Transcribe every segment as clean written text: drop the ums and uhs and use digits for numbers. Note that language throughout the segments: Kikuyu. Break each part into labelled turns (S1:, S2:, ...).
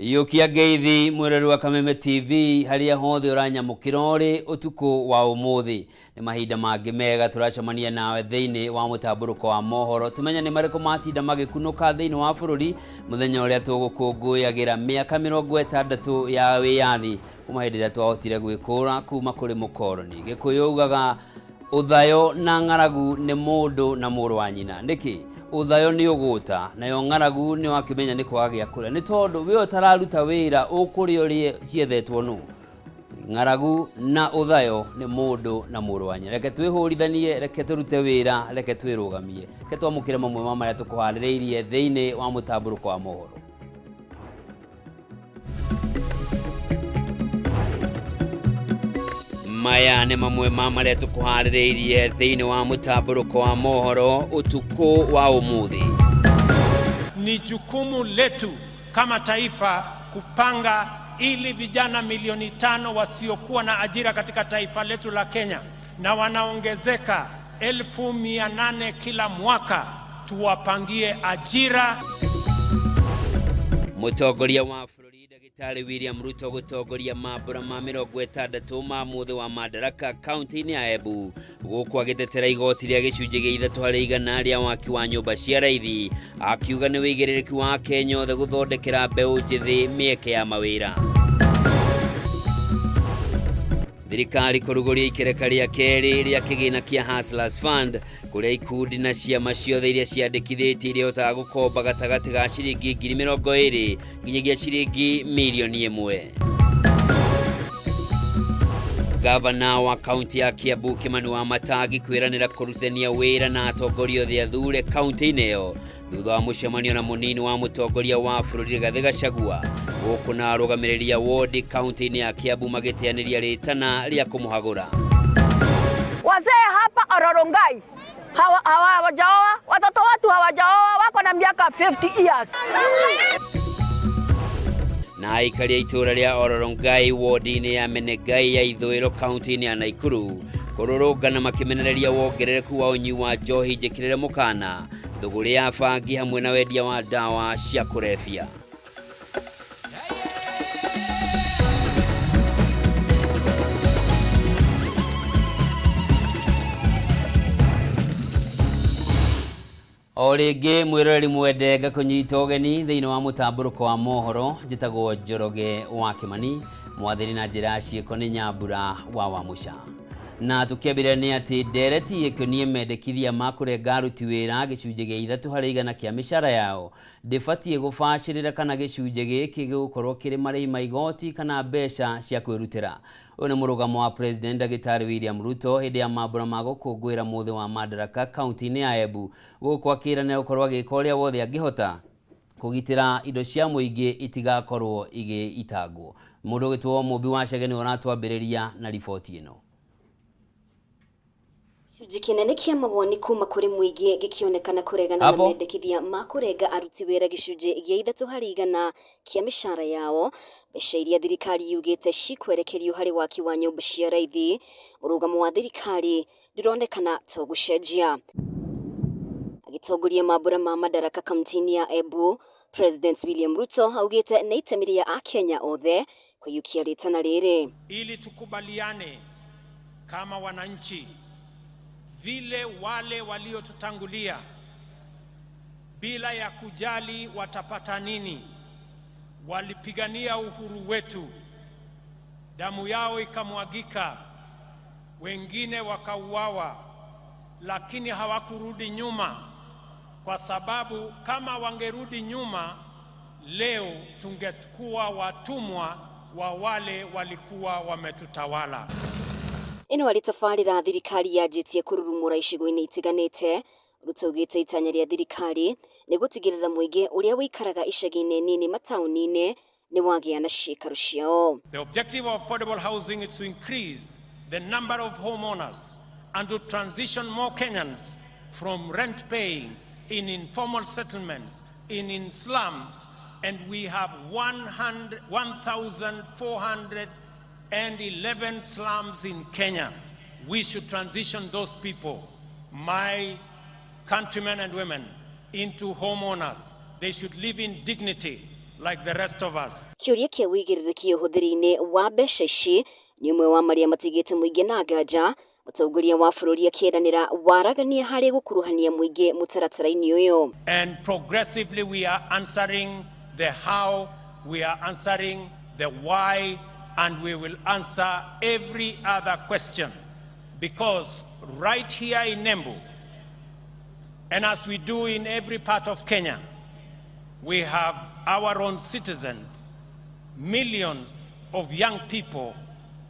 S1: Iyũkia ngeithi mwĩrori wa Kameme TV harĩa hothe ũranyamũkĩra ũrĩ ũtukũ wa ũmũthĩ. Nĩ mahinda mangĩ mega tũracemania nawe thĩinĩ wa mũtambũrũko wa mohoro tũmenye nĩ marĩkũ matinda magĩkunũka thĩinĩ wa bũrũri mũthenya ũrĩa tũgũkũngũyagĩra mĩaka 60 ya wĩyathi kuma hĩndĩ ĩrĩa twahotire gwĩkũra kuma kũrĩ mũkoroni. Gĩkũyũ ugaga ũthayo na ng'aragu nĩ mũndũ na mũrũ wa nyina. Nĩkĩ? Ũthayo nĩ ũgũta, nayo ng'aragu nĩ wakĩmenya nĩ kwaga gĩa kũrĩa. Nĩ tondũ we ũtararuta wĩra ũkũrĩa ũrĩe ciethetwo nũ? Ng'aragu na ũthayo nĩ mũndũ na mũrũ wa nyina. Reke twĩhũrithanie, reke tũrute wĩra, reke twĩrũgamie. Reke twamũkĩre mamwe ma marĩa tũkũharĩrĩirie thĩinĩ wa mũtambũrũko wa mohoro. Maya nĩ mamwe ma marĩa tũkũharĩrĩirie thĩinĩ wa mũtambũrũko wa mohoro ũtukũ wa ũmũthĩ.
S2: Ni jukumu letu kama taifa kupanga ili vijana milioni 5 wasiokuwa na ajira katika taifa letu la Kenya, na wanaongezeka 800,000 kila mwaka, tuwapangie ajira.
S1: Mũtongoria wa bũrũri Ndagĩtarĩ William Ruto gũtongoria mambũra ma 60 ma mũthĩ wa Madaraka kaunti-inĩ ya Embu gũkũ agĩtetera igoti rĩa gĩcunjĩ gĩa 3% rĩa waki wa nyũmba cia raithi, akiuga nĩ wĩigĩrĩrĩki wa Kenya othe gũthondekera mbeũ njĩthĩ mĩeke ya mawĩra. Thirikari kũrugũria ikereka rĩa kerĩ rĩa kĩgĩna kĩa Hustlers Fund kũrĩa ikundi na ciama ciothe iria ciandĩkithĩtie irĩhotaga gũkomba gatagatĩ ga ciringi 20,000 nginyagia ciringi 1 mirioni. Gavana wa kaunti ya Kiambu Kimani wa Matangi kwĩranĩra kũrutithania wĩra na atongoria othe athure kaunti-inĩ ĩyo thutha wa mũcemanio na mũnini wa mũtongoria wa bũrũri Rigathĩ Gachagua, gũkũ na arũgamĩrĩri a wodi kaunti-inĩ ya Kiambu magĩteanĩria rĩtana rĩa kũmũhagũra.
S3: Wazee hapa Ororongai hawajaoa, watoto watu hawajaoa, wako na miaka 50 years.
S1: Na aikari a itũũra rĩa Ororongai wodi-inĩ ya Menegai ya ithũĩro kaunti-inĩ ya Naikuru kũrũrũngana makĩmenereria wongerereku wa ũnyui wa njohi njĩkĩrĩre mũkana, thũgũrĩ ya bangi hamwe na wendia wa ndawa cia kũrebia. O rĩngĩ mwĩroreri mwende, ngakũnyita ũgeni thĩinĩ wa mũtambũrũko wa mohoro. Njĩtagwo Njoroge wa Kĩmani, mwathĩri na njĩra ya ciĩko nĩ Nyambura wa Wamũca. Na tũkĩambĩrĩria nĩ atĩ ndereti ĩkoniĩ mendekithia ma kũrenga aruti wĩra gĩcunjĩ gĩa 3% kĩa mĩcara yao ndĩbatiĩ gũbacĩrĩra kana gĩcunjĩ gĩkĩ gĩgũkorwo kĩrĩ marĩhi ma igoti kana mbeca cia kwĩrutĩra. Ũyũ nĩ mũrũgamo wa President Ndagĩtarĩ William Ruto hĩndĩ ya mambũra ma gũkũngũĩra mũthĩ wa Madaraka kaunti-inĩ ya Embu, gũkũ akĩĩranĩra gũkorwo agĩka ũrĩa wothe angĩhota kũgitĩra indo cia mũingĩ itigakorwo igĩitangwo. Mũndũ ũgĩtwo Mũmbi wa Chege nĩwe ũratwambĩrĩria na riboti ĩno.
S4: Gĩcunjĩ kĩnene kĩa mawoni kuma kũrĩ mũingĩ gĩkĩonekana kũregana na
S1: Hapo.
S4: mendekithia ma kũrenga aruti wĩra gĩcunjĩ gĩa 3% kĩa mĩcara yao, mbeca iria thirikari yugĩte cikwerekerio harĩ waki wa nyũmba cia raithi. Mũrũgamo wa thirikari ndũronekana to gũcenjia. Agĩtongoria mambũra ma Madaraka kaunti-inĩ ya Embu, President William Ruto augĩte nĩ itemi rĩa Akenya othe kũiyũkia rĩtana rĩrĩ.
S2: Ili tukubaliane kama wananchi vile wale waliotutangulia, bila ya kujali watapata nini, walipigania uhuru wetu, damu yao ikamwagika, wengine wakauawa, lakini hawakurudi nyuma, kwa sababu kama wangerudi nyuma leo tungekuwa watumwa wa wale walikuwa wametutawala.
S4: Ĩno arĩ tabarĩra thirikari yanjĩtie kũrurumũra icigo-inĩ itiganĩte. Ruto augĩte itanya rĩa thirikari nĩ gũtigĩrĩra mũingĩ ũrĩa ũikaraga icagi-inĩ nini mataũni-inĩ nĩ wagĩa na ciikaro ciao.
S2: The objective of affordable housing is to increase the number of homeowners and to transition more Kenyans from rent paying in informal settlements, in slums, and we have 100 1,411 slums in Kenya. We should transition those people, my countrymen and women, into homeowners. They should live in dignity. like the rest of us.
S4: Kĩũria kĩa wĩigĩrĩrĩki ũhũthĩri-inĩ wa mbeca ici nĩ ũmwe wa marĩa matigĩte mũingĩ na nganja. Mũtongoria wa bũrũri akĩeranĩra waragania harĩ gũkuruhania mũingĩ mũtaratara-inĩ ũyũ.
S2: And progressively we are answering the how, we are answering the why, and we will answer every other question. Because right here in Embu, and as we do in every part of Kenya, we have our own citizens, millions of young people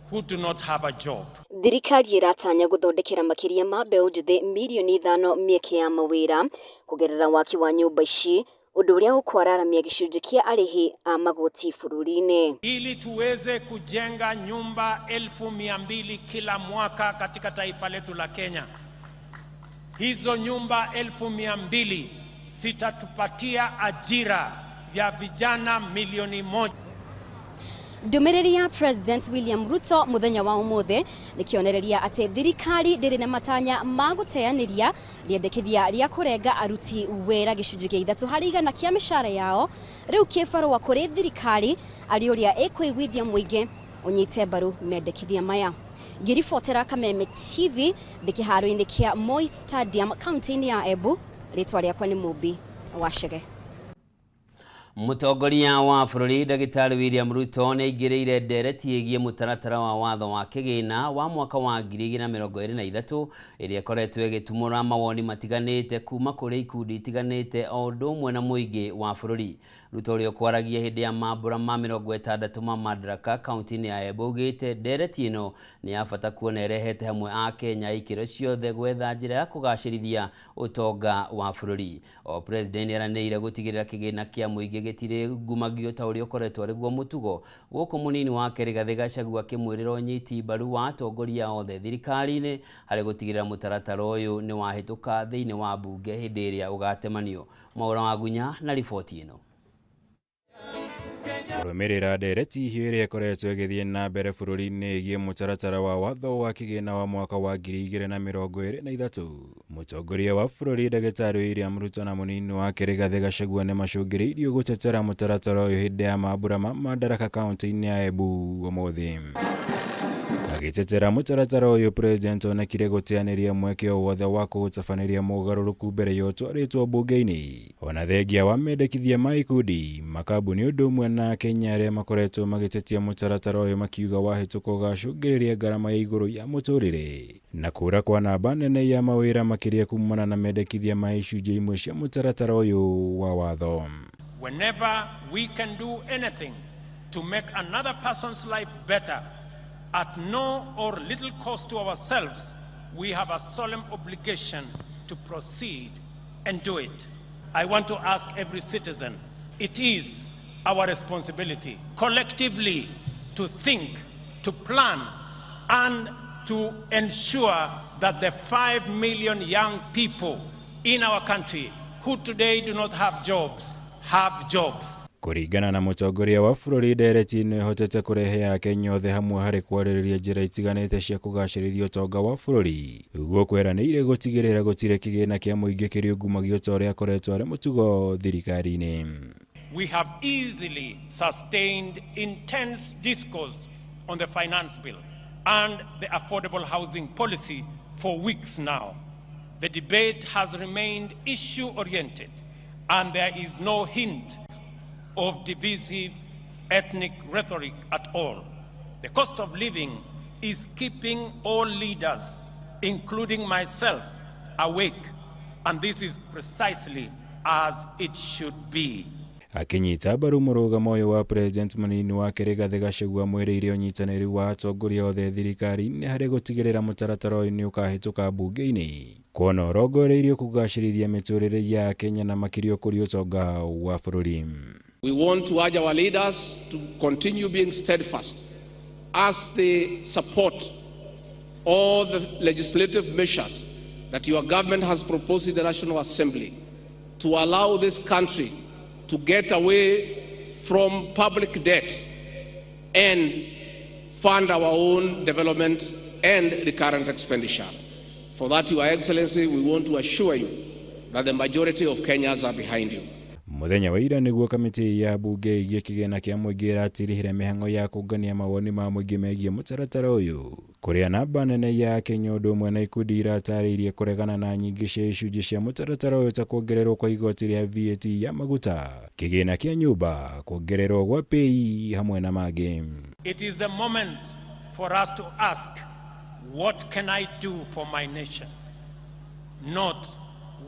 S2: who do not have a job.
S4: Thirikari ĩratanya gũthondekera makĩria ma mbeũ njĩthĩ mirioni 5 mĩeke ya mawĩra kũgerera waki wa nyũmba ici, ũndũ ũrĩa ũkwararamia gĩcunjĩ kĩa arĩhi a magoti bũrũri-inĩ.
S2: Ili tuweze kujenga nyumba 200,000 kila mwaka katika taifa letu la Kenya. Hizo nyumba 200,000 zitatupatia ajira ya vijana 1 milioni.
S4: Ndũmĩrĩri ya President William Ruto mũthenya wa ũmũthĩ nĩ kĩonereria atĩ thirikari ndĩrĩ na matanya ma gũteanĩria rĩendekithia rĩa kũrenga aruti wĩra gĩcunjĩ kĩa 3% kĩa mĩcara yao rĩu kĩbarũa kũrĩ thirikari arĩ ũrĩa ĩkũiguithia mũingĩ ũnyite mbaru mendekithia maya. Ngĩribotera Kameme TV ndĩ kĩharo-inĩ kĩa Moi Stadium kaunti-inĩ ya Embu, rĩtwa rĩakwa nĩ Mũmbi wa Chege.
S1: Mũtongoria wa bũrũri Ndagĩtarĩ William Ruto nĩ aingĩrĩire ndereti ĩgiĩ mũtaratara wa watho wa kĩgĩna wa mwaka wa 2023 ĩrĩa ĩkoretwo ĩgĩtumũra mawoni matiganĩte kuma kũrĩ ikundi itiganĩte o ũndũ ũmwe na mũingĩ wa bũrũri. Ruto ũrĩa ũkwaragia hĩndĩ ya mambũra ma 60 ma Madaraka kaunti-inĩ ya Embu augĩte ndereti ĩno nĩ ya bata kuona ĩrehete hamwe Akenya ikĩro ciothe gwetha njĩra ya kũgacĩrithia ũtonga wa bũrũri. O President nĩeranĩire gũtigĩrĩra kĩgĩna kĩa mũingĩ gĩtirĩ ngumagio ta ũrĩa ũkoretwo arĩ guo mũtugo gũkũ mũnini wake Rigathĩ Gachagua akĩmwĩrĩra ũnyiti mbaru wa atongoria othe thirikari-inĩ harĩ gũtigĩrĩra mũtaratara ũyũ nĩ wahĩtũka thĩinĩ wa mbunge hĩndĩ ĩrĩa ũgatemanio. Mwaũra wa Gunya na riboti ĩno.
S5: Kũrũmĩrĩra ndereti hiũ ĩrĩa ĩkoretwo ĩgĩthiĩ na mbere bũrũri-inĩ ĩgiĩ mũtaratara wa watho wa kĩgĩna wa mwaka wa 2023, mũtongoria wa bũrũri Ndagĩtarĩ William Ruto na mũnini wake Rigathĩ Gachagua nĩ macũngĩrĩirio gũtetera mũtaratara ũyũ hĩndĩ ya mambũra ma Madaraka kaunti-inĩ ya Embu ũmũthĩ. Agĩtetera mũtaratara ũyũ, President onekire gũteanĩria mweke o wothe wa kũũtabanĩria mogarũrũku mbere ya ũtwarĩtwo mbunge-inĩ, ona thengia wa mendekithia ma ikundi, makambuni ũndũ ũmwe na Akenya arĩa makoretwo magĩtetia mũtaratara ũyũ makiuga wahĩtũka ũgacũngĩrĩria ngarama ya igũrũ ya mũtũrĩre na kũra kwa namba nene ya mawĩra makĩria kumana na mendekithia ma icunjĩ imwe cia mũtaratara ũyũ wa watho.
S2: Whenever we can do anything to make another person's life better at no or little cost to ourselves, we have a solemn obligation to proceed and do it. I want to ask every citizen, it is our responsibility collectively to think, to plan, and to ensure that the 5 million young people in our country who today do not have jobs have jobs.
S5: Kũringana na mũtongoria wa bũrũri, ndereti ĩno ĩhotete kũrehe Akenya othe hamwe harĩ kwarĩrĩria njĩra itiganĩte cia kũgacĩrithia ũtonga wa bũrũri, gũkũ eranĩire gũtigĩrĩra gũtirĩ kĩgĩna kĩa mũingĩ kĩriungumagio ta ũrĩa akoretwo arĩ mũtugo thirikari-inĩ.
S2: We have easily sustained intense discourse on the finance bill and the affordable housing policy for weeks now. The debate has remained issue oriented, and there is no hint of divisive ethnic rhetoric at all. The cost of living is keeping all leaders, including myself, awake, and this is precisely as it should be.
S5: Akinyita mbaru mũrũgamo ũyũ wa President, mũnini wake Rigathĩ Gachagua mwĩrĩire ũnyitanĩri wa atongoria othe thirikari-inĩ harĩ gũtigĩrĩra mũtaratara ũyũ nĩ ũkahĩtũka mbunge-inĩ, kuona ũrongoreirio kũgacĩrithia mĩtũrĩre ya Akenya na makĩria ũkũria ũtonga wa bũrũri.
S6: We want to urge our leaders to continue being steadfast as they support all the legislative measures that your government has proposed in the National Assembly to allow this country to get away from public debt and fund our own development and recurrent expenditure. For that, Your Excellency, we want to assure you that the majority of Kenyans are behind you.
S5: Mũthenya wa ira nĩguo kamĩtĩ ya bunge ĩgiĩ kĩgĩna kĩa mũingĩ ĩratirihire mĩhang'o ya kũngania mawoni ma mũingĩ megiĩ mũtaratara ũyũ, kũrĩa namba nene ya Kenya ũndũ ũmwe na ikundi iratarĩirie kũregana na nyingĩ cia icunjĩ cia mũtaratara ũyũ ta kuongererwo kwa igoti rĩa VAT ya maguta, kĩgĩna kĩa nyũmba, kuongererwo gwa PAYE hamwe na mangĩ.
S2: It is the moment for us to ask, what can I do for my nation? Not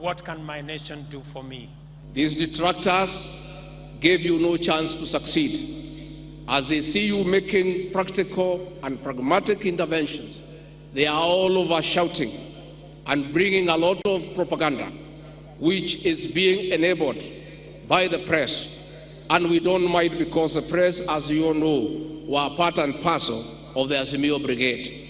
S2: what can my nation do for me?
S6: These detractors gave you no chance to succeed, as they see you making practical and pragmatic interventions. They are all over shouting and bringing a lot of propaganda, which is being enabled by the press. And we don't mind, because the press, as you all know, were part and parcel of the Azimio Brigade.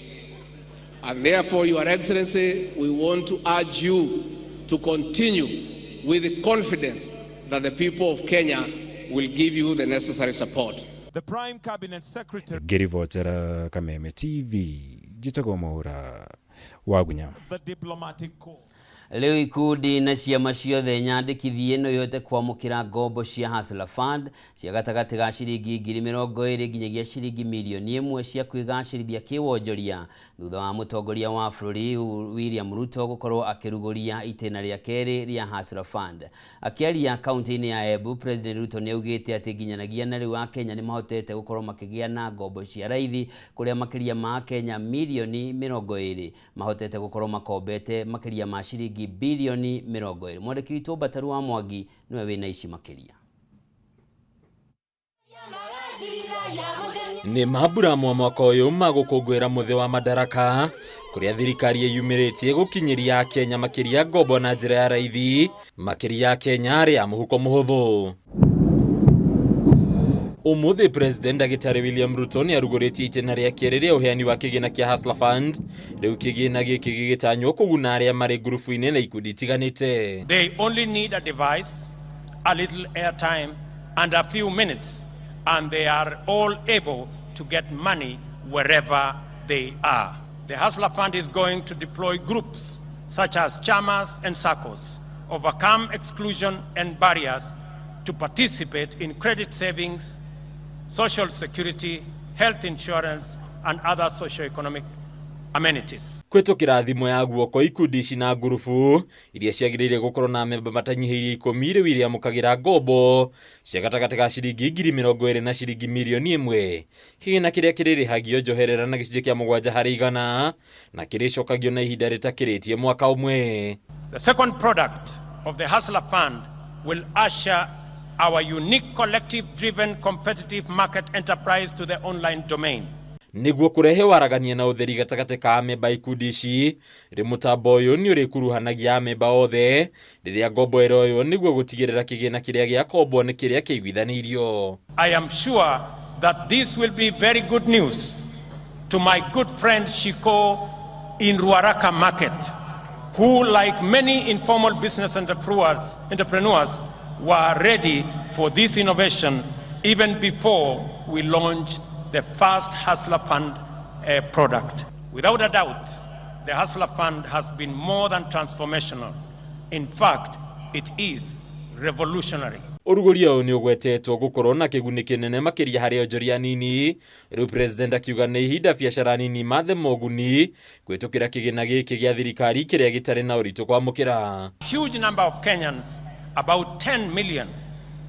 S6: And therefore, Your Excellency, we want to urge you to continue with the confidence that the people of Kenya will give you the necessary support.
S7: The Prime Cabinet Secretary,
S5: Ngĩribotera Kameme TV, njĩtagwo Mwaura Wagunya.
S7: the diplomatic corps.
S1: Rĩu ikundi na ciama ciothe nyandĩkithie no ihote kwamũkĩra ngombo cia Hustler Fund cia gatagatĩ ga ciringi 20,000 nginyagia ciringi 1 mirioni cia kwĩgacĩrithia kĩwonjoria thutha wa mũtongoria wa bũrũri William Ruto gũkorwo akĩrugũria itĩna rĩa kerĩ rĩa Hustler Fund. Akĩaria kaunti-inĩ ya Embu, President Ruto nĩ augĩte atĩ nginyanagia na rĩu Akenya nĩ mahotete gũkorwo makĩgĩa na ngombo cia raithi, kũrĩa makĩria ma Akenya 20 mirioni mahotete gũkorwo makombete makĩria ma ciringi 20 birioni. Mwandĩki witũ Mbataru wa Mwangi nĩwe wĩna ici makĩria.
S8: Nĩ mambura mwa mwaka ũyũ ma gũkũngũĩra mũthĩ wa Madaraka, kũrĩa thirikari ĩyumĩrĩtie gũkinyĩria Akenya makĩria ngombo na njĩra ya raithi, makĩria Akenya arĩa a mũhuko mũhũthũ. Ũmũthĩ President Ndagĩtarĩ William Ruto nĩ arugũrĩtie itĩna rĩa kerĩ rĩa ũheani wa kĩgĩna kĩa Hustler Fund. Rĩu kĩgĩna gĩkĩ gĩgĩtanywo kũguna arĩa marĩ ngurubu-inĩ na ikundi itiganĩte.
S2: They only need a device, a little airtime, and a few minutes, and they are all able to get money wherever they are. The Hustler Fund is going to deploy groups such as chamas and SACCOs, overcome exclusion and barriers to participate in credit savings, social security, health insurance, and other socio-economic amenities.
S8: Kwĩtũkĩra thimũ ya guoko, ikundi ici na ngurubu iria ciagĩrĩire gũkorwo na memba matanyihĩirie 10 rĩu iriamũkagĩra ngombo cia gatagatĩ ga ciringi 20,000 na ciringi 1 mirioni. Kĩgĩna kĩrĩa kĩrĩrĩhagio njoherera na 7% na kĩrĩcokagio na ihinda rĩtakĩrĩtie mwaka ũmwe.
S2: The second product of the Hustler Fund will usher our unique collective driven competitive market enterprise to the online domain.
S8: Nĩguo kũrehe waragania na ũtheri gatagatĩ ka amemba ikundi ici, rĩ mũtambo ũyũ nĩ ũrĩkuruhanagia amemba othe rĩrĩa ngombo ĩroywo, nĩguo gũtigĩrĩra kĩgĩna kĩrĩa gĩakombwo nĩ kĩrĩa kĩiguithanĩirio.
S2: I am sure that this will be very good news to my good friend Shiko in Ruaraka Market, who, like many informal business entrepreneurs, were ready for this innovation even before we launched the first Hustler Fund product. Without a doubt, the Hustler Fund has been more than transformational. In fact, it is revolutionary.
S8: Ũrugũria ũyũ nĩ ũgwetetwo gũkorwo na kĩguni kĩnene makĩria harĩ onjoria nini. Rĩu President akiuga nĩ ihinda biacara nini mathe moguni gwĩtũkĩra kĩgĩna gĩkĩ gĩa thirikari kĩrĩa gĩtarĩ na ũritũ kwamũkĩra.
S2: Huge number of Kenyans, about 10 million,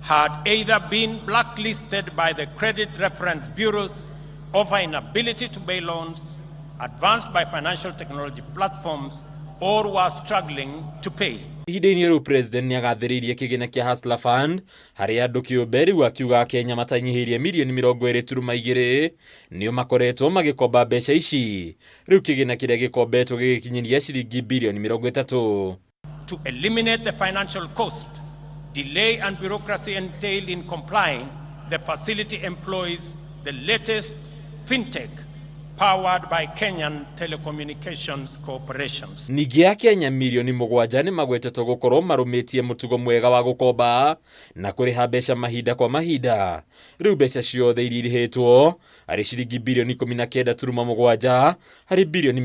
S2: had either been blacklisted by the credit reference bureaus over inability to pay loans advanced by financial technology platforms, or were struggling to pay.
S8: Ihinda-inĩ rĩu President nĩ agathĩrĩirie kĩgĩna kĩa Hustler Fund harĩ andũ kĩũmbe. Rĩu akiuga Akenya matanyihĩirie 22.2 mirioni nĩo makoretwo magĩkomba mbeca ici, rĩu kĩgĩna kĩrĩa gĩkombetwo gĩgĩkinyĩria ciringi 30 birioni.
S2: To eliminate the financial cost, delay, and bureaucracy entailed in complying, the facility employs the latest fintech powered by Kenyan Telecommunications Corporations.
S8: Ningĩ Akenya 7 mirioni nĩ magwetetwo gũkorwo marũmĩtie mũtugo mwega wa gũkomba na kũrĩha mbeca mahinda kwa mahinda. Rĩu mbeca ciothe iria irĩhĩtwo arĩ ciringi 19.7 birioni harĩ 30 birioni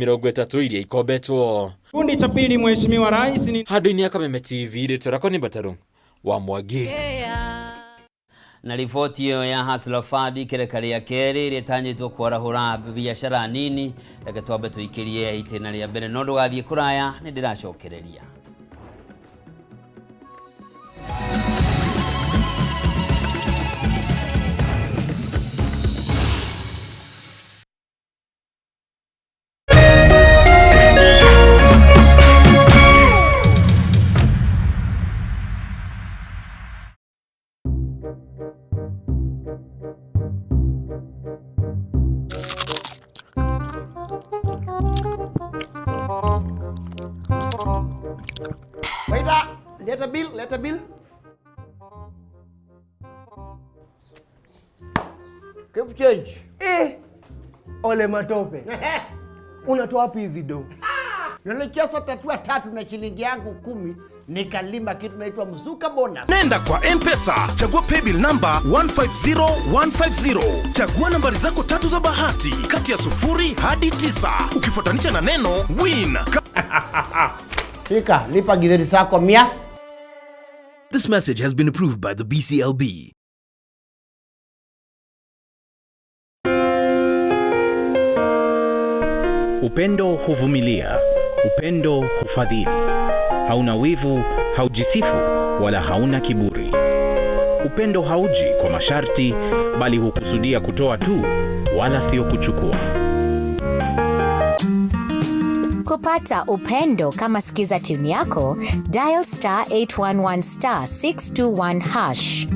S8: iria ikombetwo.
S9: Kikundi cha pili, Mheshimiwa Rais, ni
S8: Handũ-inĩ ya Kameme TV, rĩtwa rĩakwa nĩ Mbataru. wa Mwangi.
S1: Na riboti ĩyo ya Hustler Fund ikereka rĩa kerĩ ĩrĩa ĩtanyĩtwo kwarahũra biacara nini, reke twambe tũikĩrie itĩna rĩa mbere, no ndũgathiĩ kũraya, nĩ ndĩracokereria.
S9: Waiter, leta bill, leta bill. Keep change.
S10: Eh, ole matope. Unatoa wapi hizi do?
S9: Nilicheza tatua tatu na shilingi yangu 10 nikalima kitu naitwa mzuka bonus.
S11: Nenda kwa M-Pesa, chagua paybill number 150150. Chagua nambari zako tatu za bahati kati ya 0 hadi 9 ukifuatanisha na neno win.
S9: Shika, lipa githeri zako 100.
S12: This message has been approved by the BCLB.
S13: Upendo huvumilia, upendo hufadhili, hauna wivu, haujisifu wala hauna kiburi. Upendo hauji kwa masharti, bali hukusudia kutoa tu, wala sio kuchukua.
S14: Kupata upendo kama sikiza tune yako, dial star 811 star 621 hash.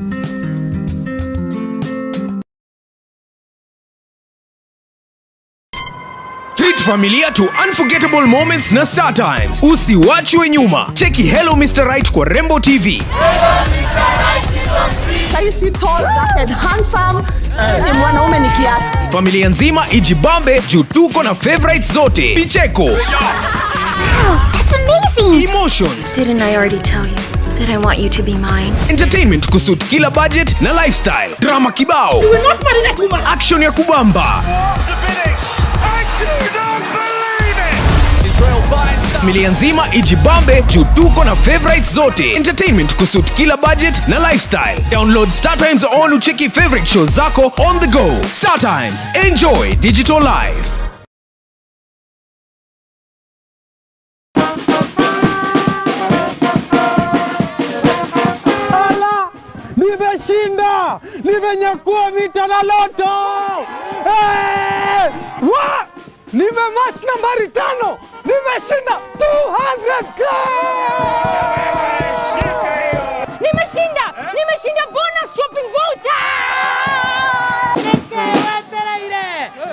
S15: Treat familia to unforgettable moments na Star Times. Usiwachwe nyuma. Cheki Hello Mr. Right kwa Rembo TV.
S3: Saisi tall, dark and handsome. Ni mwanaume ni kiasi.
S15: Familia nzima ijibambe juu tuko na favorites zote. Picheko.
S16: Wow, that's amazing.
S15: Emotions.
S16: Didn't I already tell you that I want you to be mine?
S15: Entertainment kusuit kila budget na lifestyle. Drama kibao.
S3: You will not marry that woman.
S15: Action ya kubamba. Familia nzima ijibambe juu tuko na favorites zote. Entertainment kusuit kila budget na lifestyle. Download Star Times on ucheki favorite shows zako on the go. Star Times, enjoy digital life.
S10: Ala, nimeshinda, nimenyakua mita na loto. Hey! Wa! Nimematch nambari 5, nimeshinda 200k.
S3: Nimeshinda, nimeshinda bonus shopping voucher.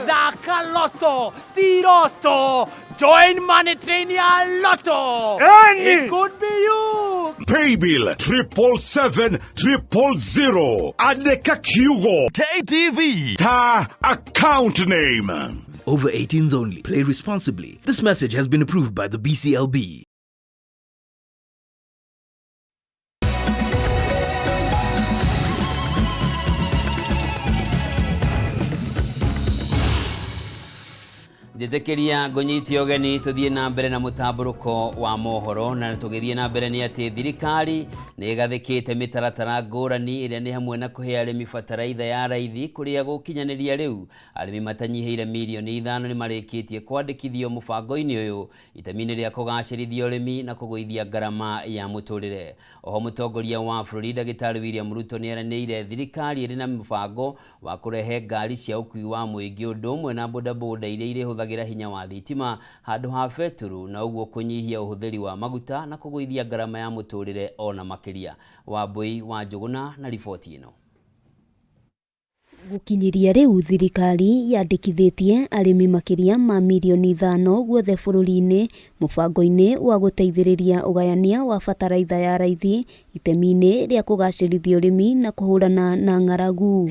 S17: Dhaka Lotto, Tiroto, join Money Train ya Lotto.
S7: Any.
S17: It could be you.
S11: Paybill 777 000. Andika kiugo
S12: KTV.
S11: Ta account name.
S12: Over 18s only. Play responsibly. This message has been approved by the BCLB.
S1: Njĩtĩkĩria ngũnyite ũgeni tũthiĩ na mbere na mũtambũrũko wa mohoro, na tũgĩthiĩ na mbere nĩ atĩ thirikari nĩ ĩgathĩkĩte mĩtaratara ngũrani ĩrĩa nĩ hamwe na kũhe arĩmi bataraitha ya raithi kũrĩa gũkinyanĩria rĩu arĩmi matanyihĩire mirioni 5 nĩ marĩkĩtie kwandĩkithio mũbango-inĩ ũyũ itemi-inĩ rĩa kũgacĩrithia ũrĩmi na kũgũithia ngarama ya mũtũrĩre. Oho mũtongoria wa bũrũri Ndagĩtarĩ William Ruto nĩ eranĩire thirikari ĩrĩ na mũbango wa kũrehe ngari cia ũkuui wa mũingĩ ũndũ ũmwe na bodaboda iria irĩhũthagĩra hinya wa thitima handũ ha betũrũ, na ũguo kũnyihia ũhũthĩri wa maguta na kũgũithia ngarama ya mũtũrĩre ona makĩria. Wambui wa Njũgũna na riboti ĩno.
S4: Gũkinyĩria rĩu thirikari yandĩkithĩtie arĩmi makĩria ma mirioni 5 guothe bũrũri-inĩ mũbango-inĩ wa gũteithĩrĩria ũgayania wa bataraitha ya raithi itemi-inĩ rĩa kũgacĩrithia ũrĩmi na kũhũrana na ng'aragu.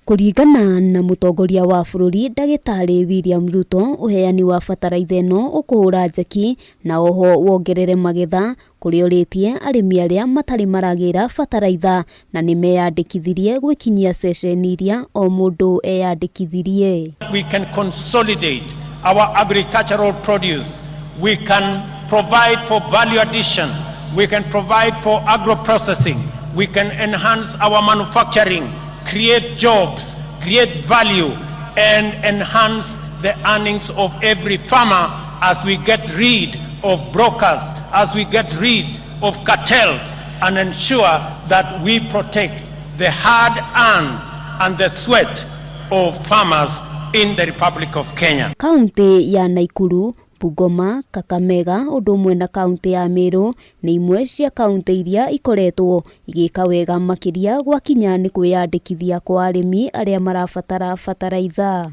S4: Kũringana na mũtongoria wa bũrũri Ndagĩtarĩ William Ruto, ũheani wa bataraitha ĩno ũkũhũra njeki na oho wongerere magetha kũrĩa ũrĩtie arĩmi arĩa matarĩ maragĩra bataraitha na nĩmeyandĩkithirie gwĩkinyia ceceni iria o mũndũ eyandĩkithirie.
S2: We can consolidate our agricultural produce. We can provide for value addition. We can provide for agro-processing. We can enhance our manufacturing, create jobs, create value, and enhance the earnings of every farmer as we get rid of brokers, as we get rid of cartels, and ensure that we protect the hard-earned and the sweat of farmers in the Republic of Kenya.
S18: Kaunti ya Nakuru, Bungoma, Kakamega ũndũ ũmwe na kaunti ya Meru nĩ imwe cia kaunti iria ikoretwo igĩka wega makĩria gwakinya nĩ kwĩyandĩkithia kwa arĩmi arĩa marabatara bataraitha.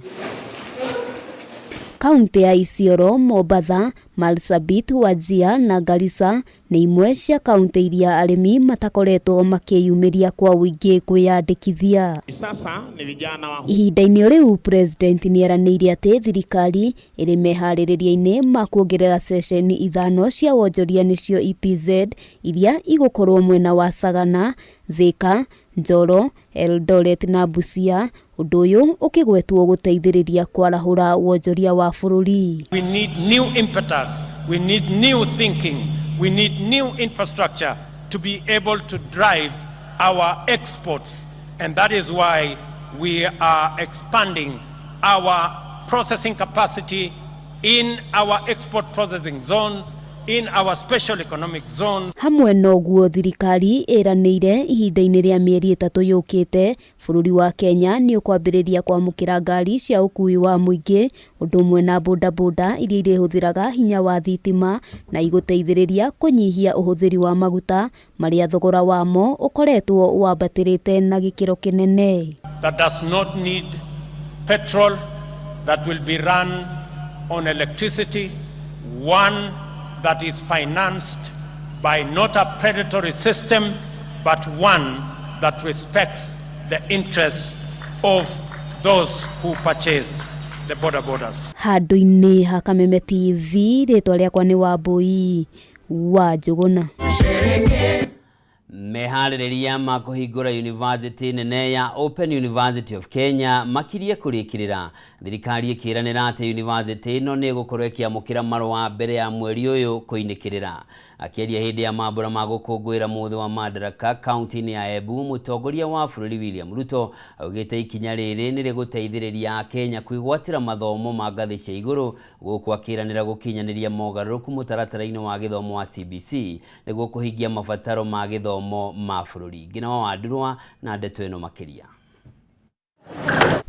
S18: Kaunti ya Isiolo, Mombatha, Marsabit, Wajir na Garissa nĩ imwe cia kaunti iria arĩmi matakoretwo makĩyumĩria kwa ũingĩ kwĩyandĩkithia.
S7: Sasa ni vijana wa
S18: Ihinda-inĩ o rĩu President nĩeranĩire atĩ thirikari ĩrĩ meharĩrĩria-inĩ ma kuongerera ceceni 5 cia wonjoria nĩcio EPZ iria igũkorwo mwena wa Sagana, Thika, Njoro, Eldoret na Busia, ũndũ ũyũ ũkĩgwetwo gũteithĩrĩria kwarahũra wonjoria wa bũrũri.
S2: We need new impetus, we need new thinking, we need new infrastructure to be able to drive our exports, and that is why we are expanding our processing capacity in our export processing zones, in our special economic zones.
S18: Hamwe na ũguo thirikari ĩranĩire ihinda-inĩ rĩa mĩeri 3 yũkĩte bũrũri wa Kenya nĩ ũkwambĩrĩria kwamũkĩra ngari cia ũkuui wa mũingĩ ũndũ ũmwe na bodaboda iria irĩhũthĩraga hinya wa thitima na igũteithĩrĩria kũnyihia ũhũthĩri wa maguta marĩa thogora wamo ũkoretwo wambatĩrĩte na gĩkĩro kĩnene.
S2: That does not need petrol, that will be run on electricity, one that is financed by not a predatory system, but one that respects the interests of those who purchase the border borders.
S18: Handũ-inĩ ha Kameme TV, rĩtwa rĩakwa nĩ Wambui wa Njũgũna.
S1: Meharĩrĩria ma kũhingũra university nene ya Open University of Kenya makirie kũrĩkĩrĩra. Thirikari ĩkĩranĩra atĩ university ĩno nĩ ĩgũkorwo ĩkĩamũkĩra marũa mbere ya mweri ũyũ kũinĩkĩrĩra. Akĩaria hĩndĩ ya mambũra ma gũkũngũĩra mũthĩ wa Madaraka kaunti-inĩ ya Embu, mũtongoria wa bũrũri William Ruto augĩte ikinya rĩrĩ nĩ rĩgũteithĩrĩria Akenya kwĩgwatĩra mathomo ma ngathĩ cia igũrũ gũkũ akĩranĩra gũkinyanĩria mogarũrũku mũtaratara-inĩ wa gĩthomo wa CBC nĩguo kũhingia mabataro ma gĩthomo ma bũrũri. Ngina wa Wandurwa na ndeto ĩno makĩria.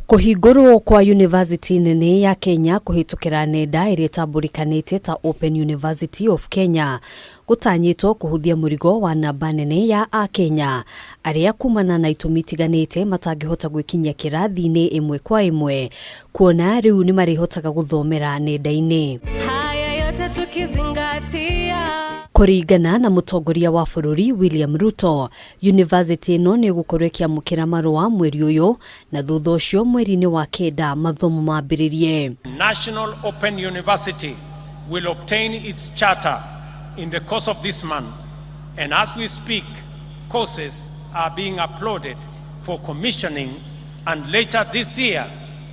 S19: Kũhingũrwo kwa University nene ya Kenya kũhĩtũkĩra nenda ĩrĩa ĩtambũrĩkanĩte ta Open University of Kenya gũtanyĩtwo kũhũthia mũrigo wa namba nene ya Akenya arĩa kumana na itũmi itiganĩte matangĩhota gwĩkinyia kĩrathi-inĩ ĩmwe kwa ĩmwe kuona rĩu nĩ marĩhotaga gũthomera nenda-inĩ.
S20: Haya yote tukizingatia.
S19: Kũringana na mũtongoria wa bũrũri William Ruto, university ĩno nĩ ĩgũkorwo ĩkĩamũkĩra marũa mweri ũyũ na thutha ũcio mweri-inĩ wa 9 mathomo mambĩrĩrie.
S2: National Open University will obtain its charter in the course of this month, and as we speak, courses are being uploaded for commissioning, and later this year,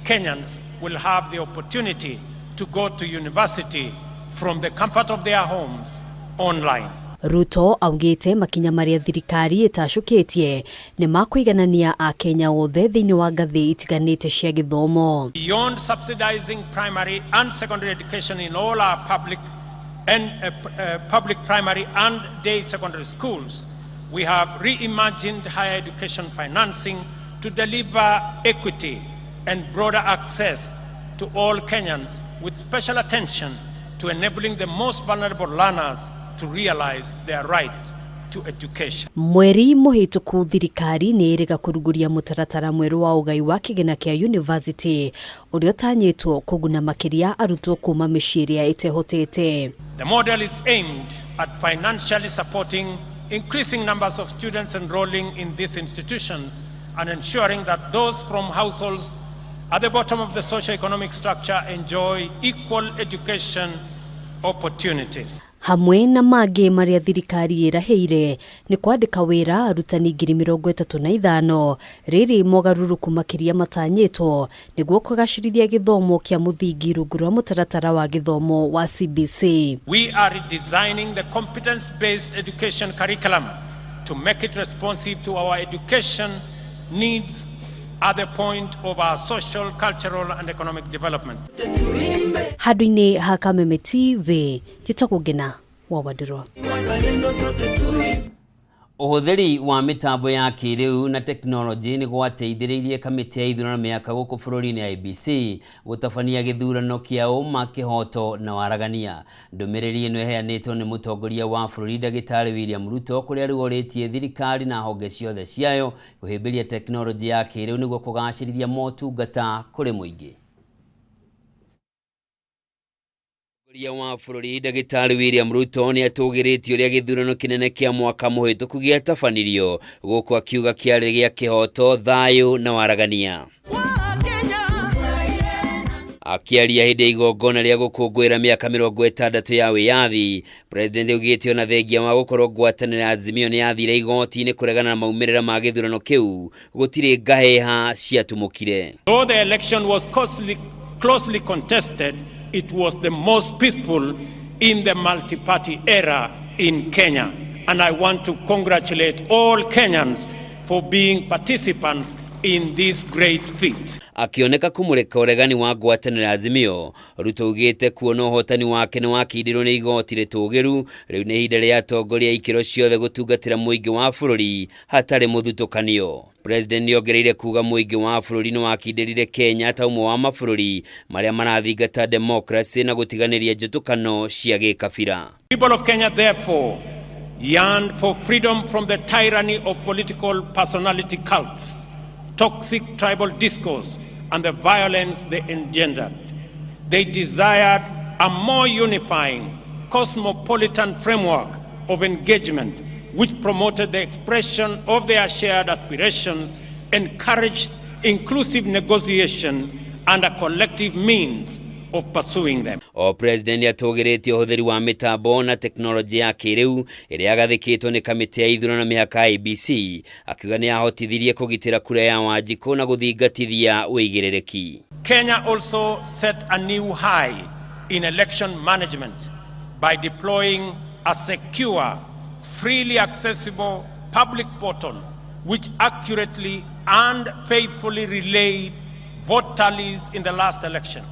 S2: Kenyans will have the opportunity to go to university from the comfort of their homes online.
S19: Ruto augĩte makinya marĩa thirikari ĩtacũkĩtie nĩ makũiganania Akenya othe thĩinĩ wa ngathĩ itiganĩte cia gĩthomo.
S2: Beyond subsidizing primary and secondary education in all our public and public primary and day secondary schools, we have reimagined higher education financing to deliver equity and broader access to all Kenyans, with special attention to enabling the most vulnerable learners to realize their right to education.
S19: Mweri mũhĩtũku thirikari nĩ ĩrĩga kũrugũria mũtaratara mwerũ wa ũgai wa kĩgĩna kĩa university ũrĩa ũtanyĩtwo kũguna makĩria arutwo kuma mĩciĩ ĩrĩa ĩtehotete.
S2: The model is aimed at financially supporting increasing numbers of students enrolling in these institutions and ensuring that those from households at the bottom of the socio-economic structure enjoy equal education opportunities.
S19: Hamwe na mangĩ marĩa thirikari ĩrahĩire nĩ kwandĩka wĩra arutani 35,000. Rĩrĩ mogarũrũku makĩria matanyĩtwo nĩguo kũgacĩrithia gĩthomo kĩa mũthingi rungu rwa mũtaratara wa gĩthomo wa CBC.
S2: We are redesigning the competence-based education curriculum to make it responsive to our education needs at the point of our social, cultural and economic development.
S19: Handũ-inĩ ha Kameme TV, njĩtagwo Ngina wa Wandirwa.
S1: Ũhũthĩri wa mĩtambo ya kĩrĩu na tekinoronjĩ nĩ gwateithĩrĩirie kamĩtĩ ya ithurano mĩaka gũkũ bũrũri-inĩ IEBC gũtabania gĩthurano kĩa ũma, kĩhoto na waragania. Ndũmĩrĩri ĩno ĩheanĩtwo nĩ mũtongoria wa bũrũri Ndagĩtarĩ William Ruto, kũrĩa rĩu orĩtie thirikari na honge ciothe ciayo kũhĩmbĩria tekinoronjĩ ya kĩrĩu nĩguo kũgacĩrithia motungata kũrĩ mũingĩ. Mũtongoria wa bũrũri Ndagĩtarĩ William Ruto nĩ atũgĩrĩtie ũrĩa gĩthurano kĩnene kĩa mwaka mũhĩtũku gĩatabanirio gũkũ akiuga kĩarĩ gĩa kĩhoto, thayũ na waragania. Akĩaria hĩndĩ ya igongona rĩa gũkũngũĩra mĩaka 60 ya wĩyathi, President augĩte ona thengia wa gũkorwo ngwatanĩro ya Azimio nĩ yathire igoti-inĩ kũregana na maumĩrĩra ma gĩthurano kĩu, gũtirĩ ngahĩha ciatumũkire.
S2: Though the election was closely contested, it was the most peaceful in the multi-party era in Kenya. And I want to congratulate all Kenyans for being participants in this great feat.
S1: Akĩoneka kũmũreka ũregani wa ngwatanĩro ya Azimio, Ruto augĩte kuona ũhotani wake nĩ wakindirwo nĩ igoti rĩtũgĩru, rĩu nĩ ihinda rĩa atongoria a ikĩro ciothe gũtungatĩra mũingĩ wa bũrũri hatarĩ mũthutũkanio. President nĩongereire kuga mũingĩ wa bũrũri nĩ wakindĩrire Kenya ta ũmwe wa mabũrũri marĩa marathingata democracy na gũtiganĩria njũtũkano cia gĩkabira.
S2: People of Kenya therefore yearned for freedom from the tyranny of political personality cults, toxic tribal discourse, and the violence they engendered. They desired a more unifying, cosmopolitan framework of engagement which promoted the expression of their shared aspirations, encouraged inclusive negotiations, and a collective means of pursuing them.
S1: O President atũgĩrĩtie ũhũthĩri wa mĩtambo na tekinoronjĩ ya kĩrĩu ĩrĩa yagathĩkĩtwo nĩ kamĩtĩ ya ithurano mĩhaka IEBC, akiuga nĩ yahotithirie kũgitĩra kura ya Wanjikũ na gũthingatithia ũigĩrĩrĩki.
S2: Kenya also set a new high in election management by deploying a secure, freely accessible public portal which accurately and faithfully relayed vote tallies in the last election,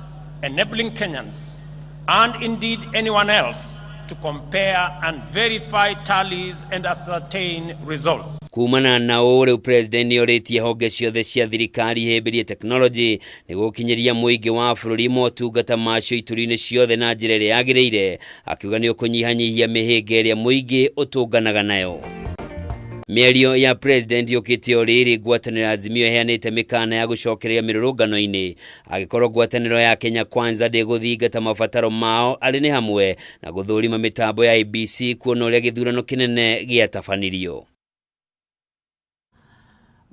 S2: enabling Kenyans and indeed anyone else to compare and verify tallies and ascertain results.
S1: Kumana na ũũ rĩu President nĩorĩtie honge ciothe cia thirikari ihĩmbĩrie tekinoronjĩ nĩguo gũkinyĩria mũingĩ wa bũrũri motungata macio ituri-inĩ ciothe na njĩra ĩrĩa yagĩrĩire, akiuga nĩ ũkũnyihanyihia mĩhĩnga ĩrĩa mũingĩ ũtũnganaga nayo. Mĩario ya President yũkĩte o rĩrĩ ngwatanĩro ya Azimio ĩheanĩte mĩkana ya gũcokereria mĩrũrũngano-inĩ angĩkorwo ngwatanĩro ya Kenya Kwanza ndĩgũthingata mabataro mao arĩ nĩ hamwe na gũthũrima mĩtambo ya IEBC kuona ũrĩa gĩthurano kĩnene gĩatabanirio.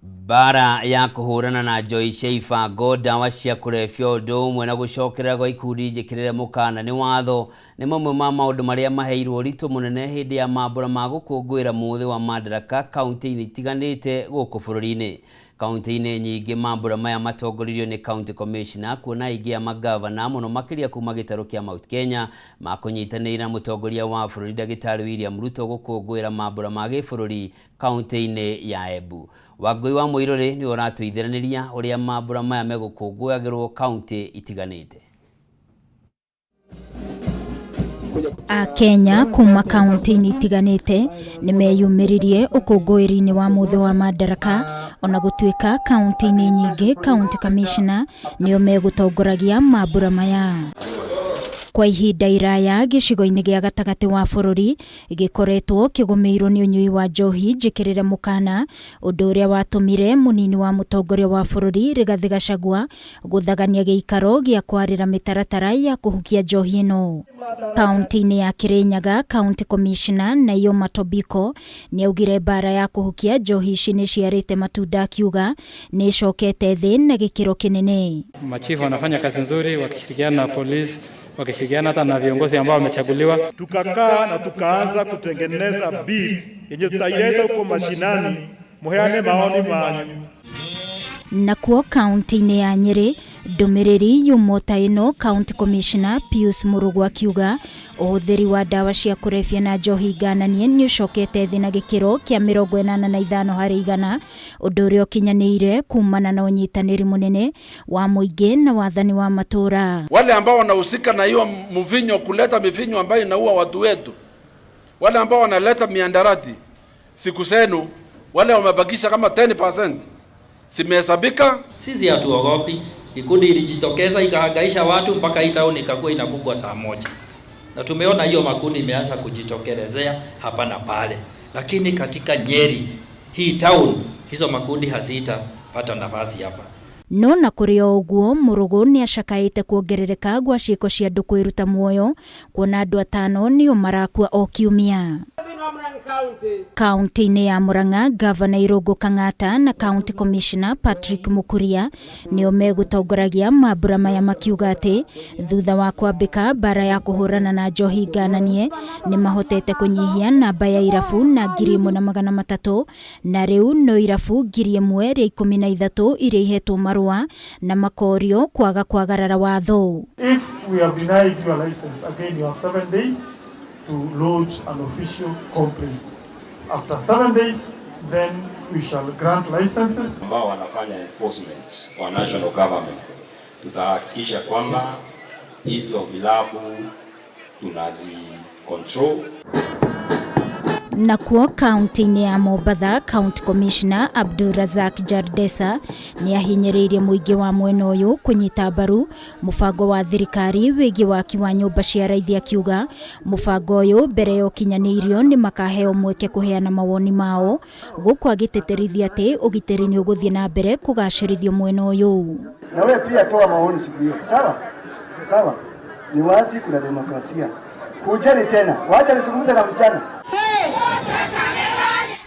S1: Mbara ya kũhũrana na njohi cia ibango, ndawa cia kũrebia ũndũ ũmwe na gũcokerera gwa ikundi njĩkĩrĩre mũkana nĩ watho nĩ mamwe ma maũndũ marĩa maheirwo ũritũ mũnene hĩndĩ ya mambũra ma gũkũngũĩra mũthĩ wa Madaraka kaunti-inĩ itiganĩte gũkũ bũrũri-inĩ. Kaunti-inĩ nyingĩ mambũra maya matongoririo nĩ County Commissioner, kuona aingĩ a magavana mũno makĩria kuma gĩtarũ kĩa Mount Kenya makũnyitanĩire na mũtongoria wa bũrũri Ndagĩtarĩ William Ruto gũkũngũĩra mambũra ma gĩbũrũri kaunti-inĩ ya Embu. Wangũi wa Mũirũrĩ nĩwe ũratũithiranĩria ũrĩa mambũra maya megũkũngũyagĩrwo kaunti itiganĩte.
S21: Akenya kuma kaunti-inĩ itiganĩte nĩ meyumĩririe ũkũngũĩri-inĩ wa mũthĩ wa Madaraka, ona gũtuĩka kaunti-inĩ nyingĩ County Commissioner nĩo megũtongoragia mambũra maya. Kwa ihinda iraya gĩcigo-inĩ gĩa gatagatĩ wa bũrũri gĩkoretwo kĩgũmĩirwo nĩ ũnyui wa njohi njĩkĩrĩre mũkana, ũndũ ũrĩa watũmire mũnini wa mũtongoria wa bũrũri Rigathĩ Gachagua gũthagania gĩikaro gĩa kwarĩra mĩtaratara ya kũhukia njohi ĩno. Kaunti-inĩ ya Kirinyaga, County Commissioner Naima Tobiko nĩaugire mbara ya kũhukia njohi ici nĩciarĩte matunda, akiuga nĩicokete thĩ na gĩkĩro kĩnene.
S22: Machifu wanafanya kazi nzuri wakishirikiana na polisi
S6: wakishirikiana hata na viongozi ambao wamechaguliwa.
S22: Tukakaa na tukaanza kutengeneza bill yenye tutaileta huko mashinani, muheane maoni manyu.
S21: Nakuo kaunti-inĩ ya Nyĩrĩ ndũmĩrĩri yumwo ta ĩno, County Commissioner Pius Mũrũgũ akiuga ũhũthĩri wa ndawa cia kũrebia na njohi ngananie nĩ ũcokete thĩ na gĩkĩro kĩa 85%, ũndũ ũrĩa ũkinyanĩire kumana na ũnyitanĩri mũnene wa mũingĩ na wathani wa matũũra.
S23: Wale ambao wanahusika na hiyo mvinyo, kuleta mivinyo ambayo inaua watu wetu, wale ambao wanaleta miandarati siku zenu, wale wamebakisha kama 10% zimehesabika.
S24: Sisi hatuogopi. Kikundi ilijitokeza ikahangaisha watu mpaka hii town ikakuwa inafungwa saa 1. Na tumeona hiyo makundi imeanza kujitokelezea hapa na pale. Lakini katika Nyeri hii town hizo makundi hazitapata nafasi hapa.
S21: No na kũrĩ o ũguo, Mũrũgũ nĩ acakaĩte kuongerereka gwa ciĩko cia andũ kwĩruta muoyo, kuona andũ 5 nĩo marakua o kiumia. Kaunti-inĩ ya Murang'a, Gavana Irũngũ Kang'ata na County Commissioner Patrick Mukuria nĩo megũtongoragia mambura maya, makiuga atĩ thutha wa kwambĩka mbara ya kũhũrana na njohi ngananie nĩ mahotete kũnyihia namba ya irabu na 1300, na rĩu no irabu 1013 iria ihetwo marũa na makorio kwaga kwagarara watho.
S22: If we have denied your license, again you have 7 days to lodge an official complaint. After 7 days, then we shall grant licenses.
S25: Ambao wanafanya enforcement wa national government, tutahakikisha kwamba hizo vilabu tunazi control.
S21: Nakuo kaunti-inĩ ya Mombatha, County Commissioner Abdurazak Jardesa nĩ ahinyĩrĩirie mũingĩ wa mwena ũyũ kũnyita mbaru mũbango wa thirikari wĩgiĩ waki wa nyũmba cia raithi, akiuga mũbango ũyũ mbere ya ũkinyanĩirio nĩ makaheo mweke kũheana mawoni mao, gũkũ agĩtĩtĩrithia atĩ ũgitĩri nĩ ũgũthiĩ na mbere kũgacĩrithio mwena ũyũ.
S26: Na wewe pia toa maoni siku hiyo, sawa sawa? Ni wazi kuna demokrasia. Kujeni tena, wacha nizungumze na vijana.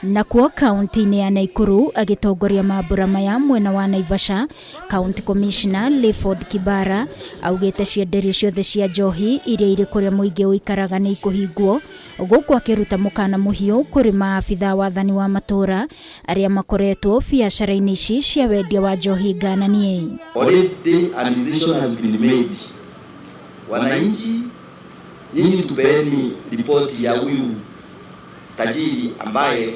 S21: Nakuo kaunti-inĩ ya Naikuru agĩtongoria mambura maya mwena wa Naivasha, County Commissioner Clifford Kibara augĩte cienderio ciothe cia njohi iria irĩ kũrĩa mũingĩ ũikaraga nĩ ikũhingwo, gũkũ akĩruta mũkana mũhiũ kũrĩ maabitha wathani wa matũũra arĩa makoretwo biacara-inĩ ici cia wendia wa njohi ngananie.
S27: Already a decision has been made. Wananchi, nyinyi tupeeni ripoti ya huyu tajiri ambaye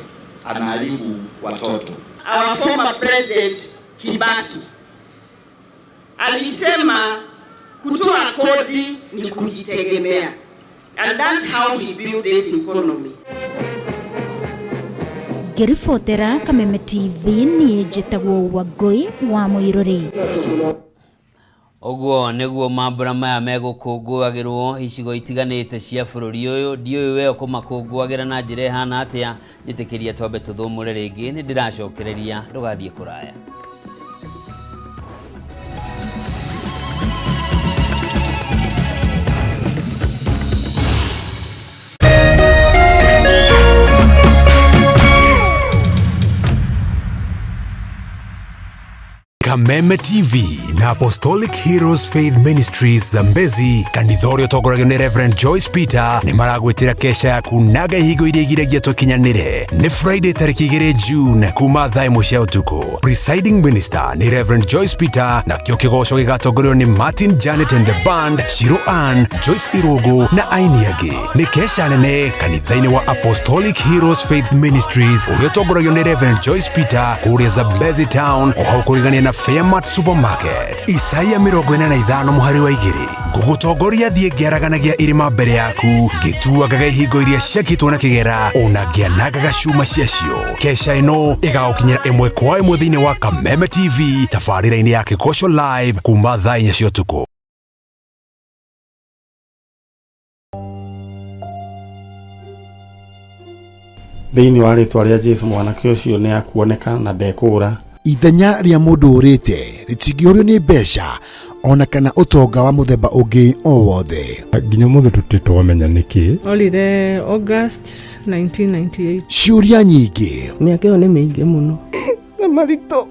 S27: anaharibu watoto.
S28: Our former president Kibaki alisema kutoa kodi ni kujitegemea, and that's how he built this economy.
S21: Ngĩribotera Kameme TV niĩ njĩtagwo Wangũi wa Mũirũrĩ.
S1: Ũguo nĩguo mambura maya megũkũngũagĩrwo icigo itiganĩte cia bũrũri ũyũ. Ndiũĩ we ũkũmakũngũagĩra na njĩra ĩhana atĩa. Njĩtĩkĩria twambe tũthũmũre rĩngĩ, nĩ ndĩracokereria, ndũgathiĩ kũraya.
S29: Kameme TV na Apostolic Heroes Faith Ministries Zambezi, kanitha ũrĩa ũtongoragio nĩ Reverend Joyce Peter, nĩ maragwĩtĩra kesha ya kunaga ihingo iria igiragia tũkinyanĩre. Nĩ Friday tarĩki 2 June kuma thaa 1 cia ũtukũ. Presiding Minister nĩ Reverend Joyce Peter, nakĩo kĩgoco gĩgatongorio nĩ Martin Janet and the Band, Shiro Ann, Joyce Irũngũ na aini angĩ. Nĩ kesha nene kanitha-inĩ wa Apostolic Heroes Faith Ministries ũrĩa ũtongoragio nĩ Reverend Joyce Peter kũrĩa Zambezi Town, o hau kũrigania na Fairmart Supermarket. Isaia 45 mũhari wa 2, ngũgũtongoria thiĩ ngĩaraganagia irĩma mbere yaku, ngĩtuangaga ihingo iria ciakĩtwo na kĩgera, ona ngĩanangaga cuma ciacio. Kesha ĩno ĩgagũkinyĩra ĩmwe kwa ĩmwe thĩinĩ wa Kameme TV tabarĩra-inĩ ya Kĩgoco Live kuma thaa 4 cia ũtukũ.
S30: Thĩinĩ wa rĩtwa rĩa Jesu mwanake ũcio nĩ akuoneka na ndekũũra.
S31: Ithenya rĩa mũndũ ũrĩte rĩtingĩũrio nĩ mbeca ona kana ũtonga wa mũthemba ũngĩ o wothe.
S30: Nginya mũthĩ tũtirĩ twamenya nĩkĩ.
S32: Orire August 1998.
S31: Ciũria nyingĩ,
S32: Mĩaka ĩyo nĩ mĩingĩ mũno. Na maritũ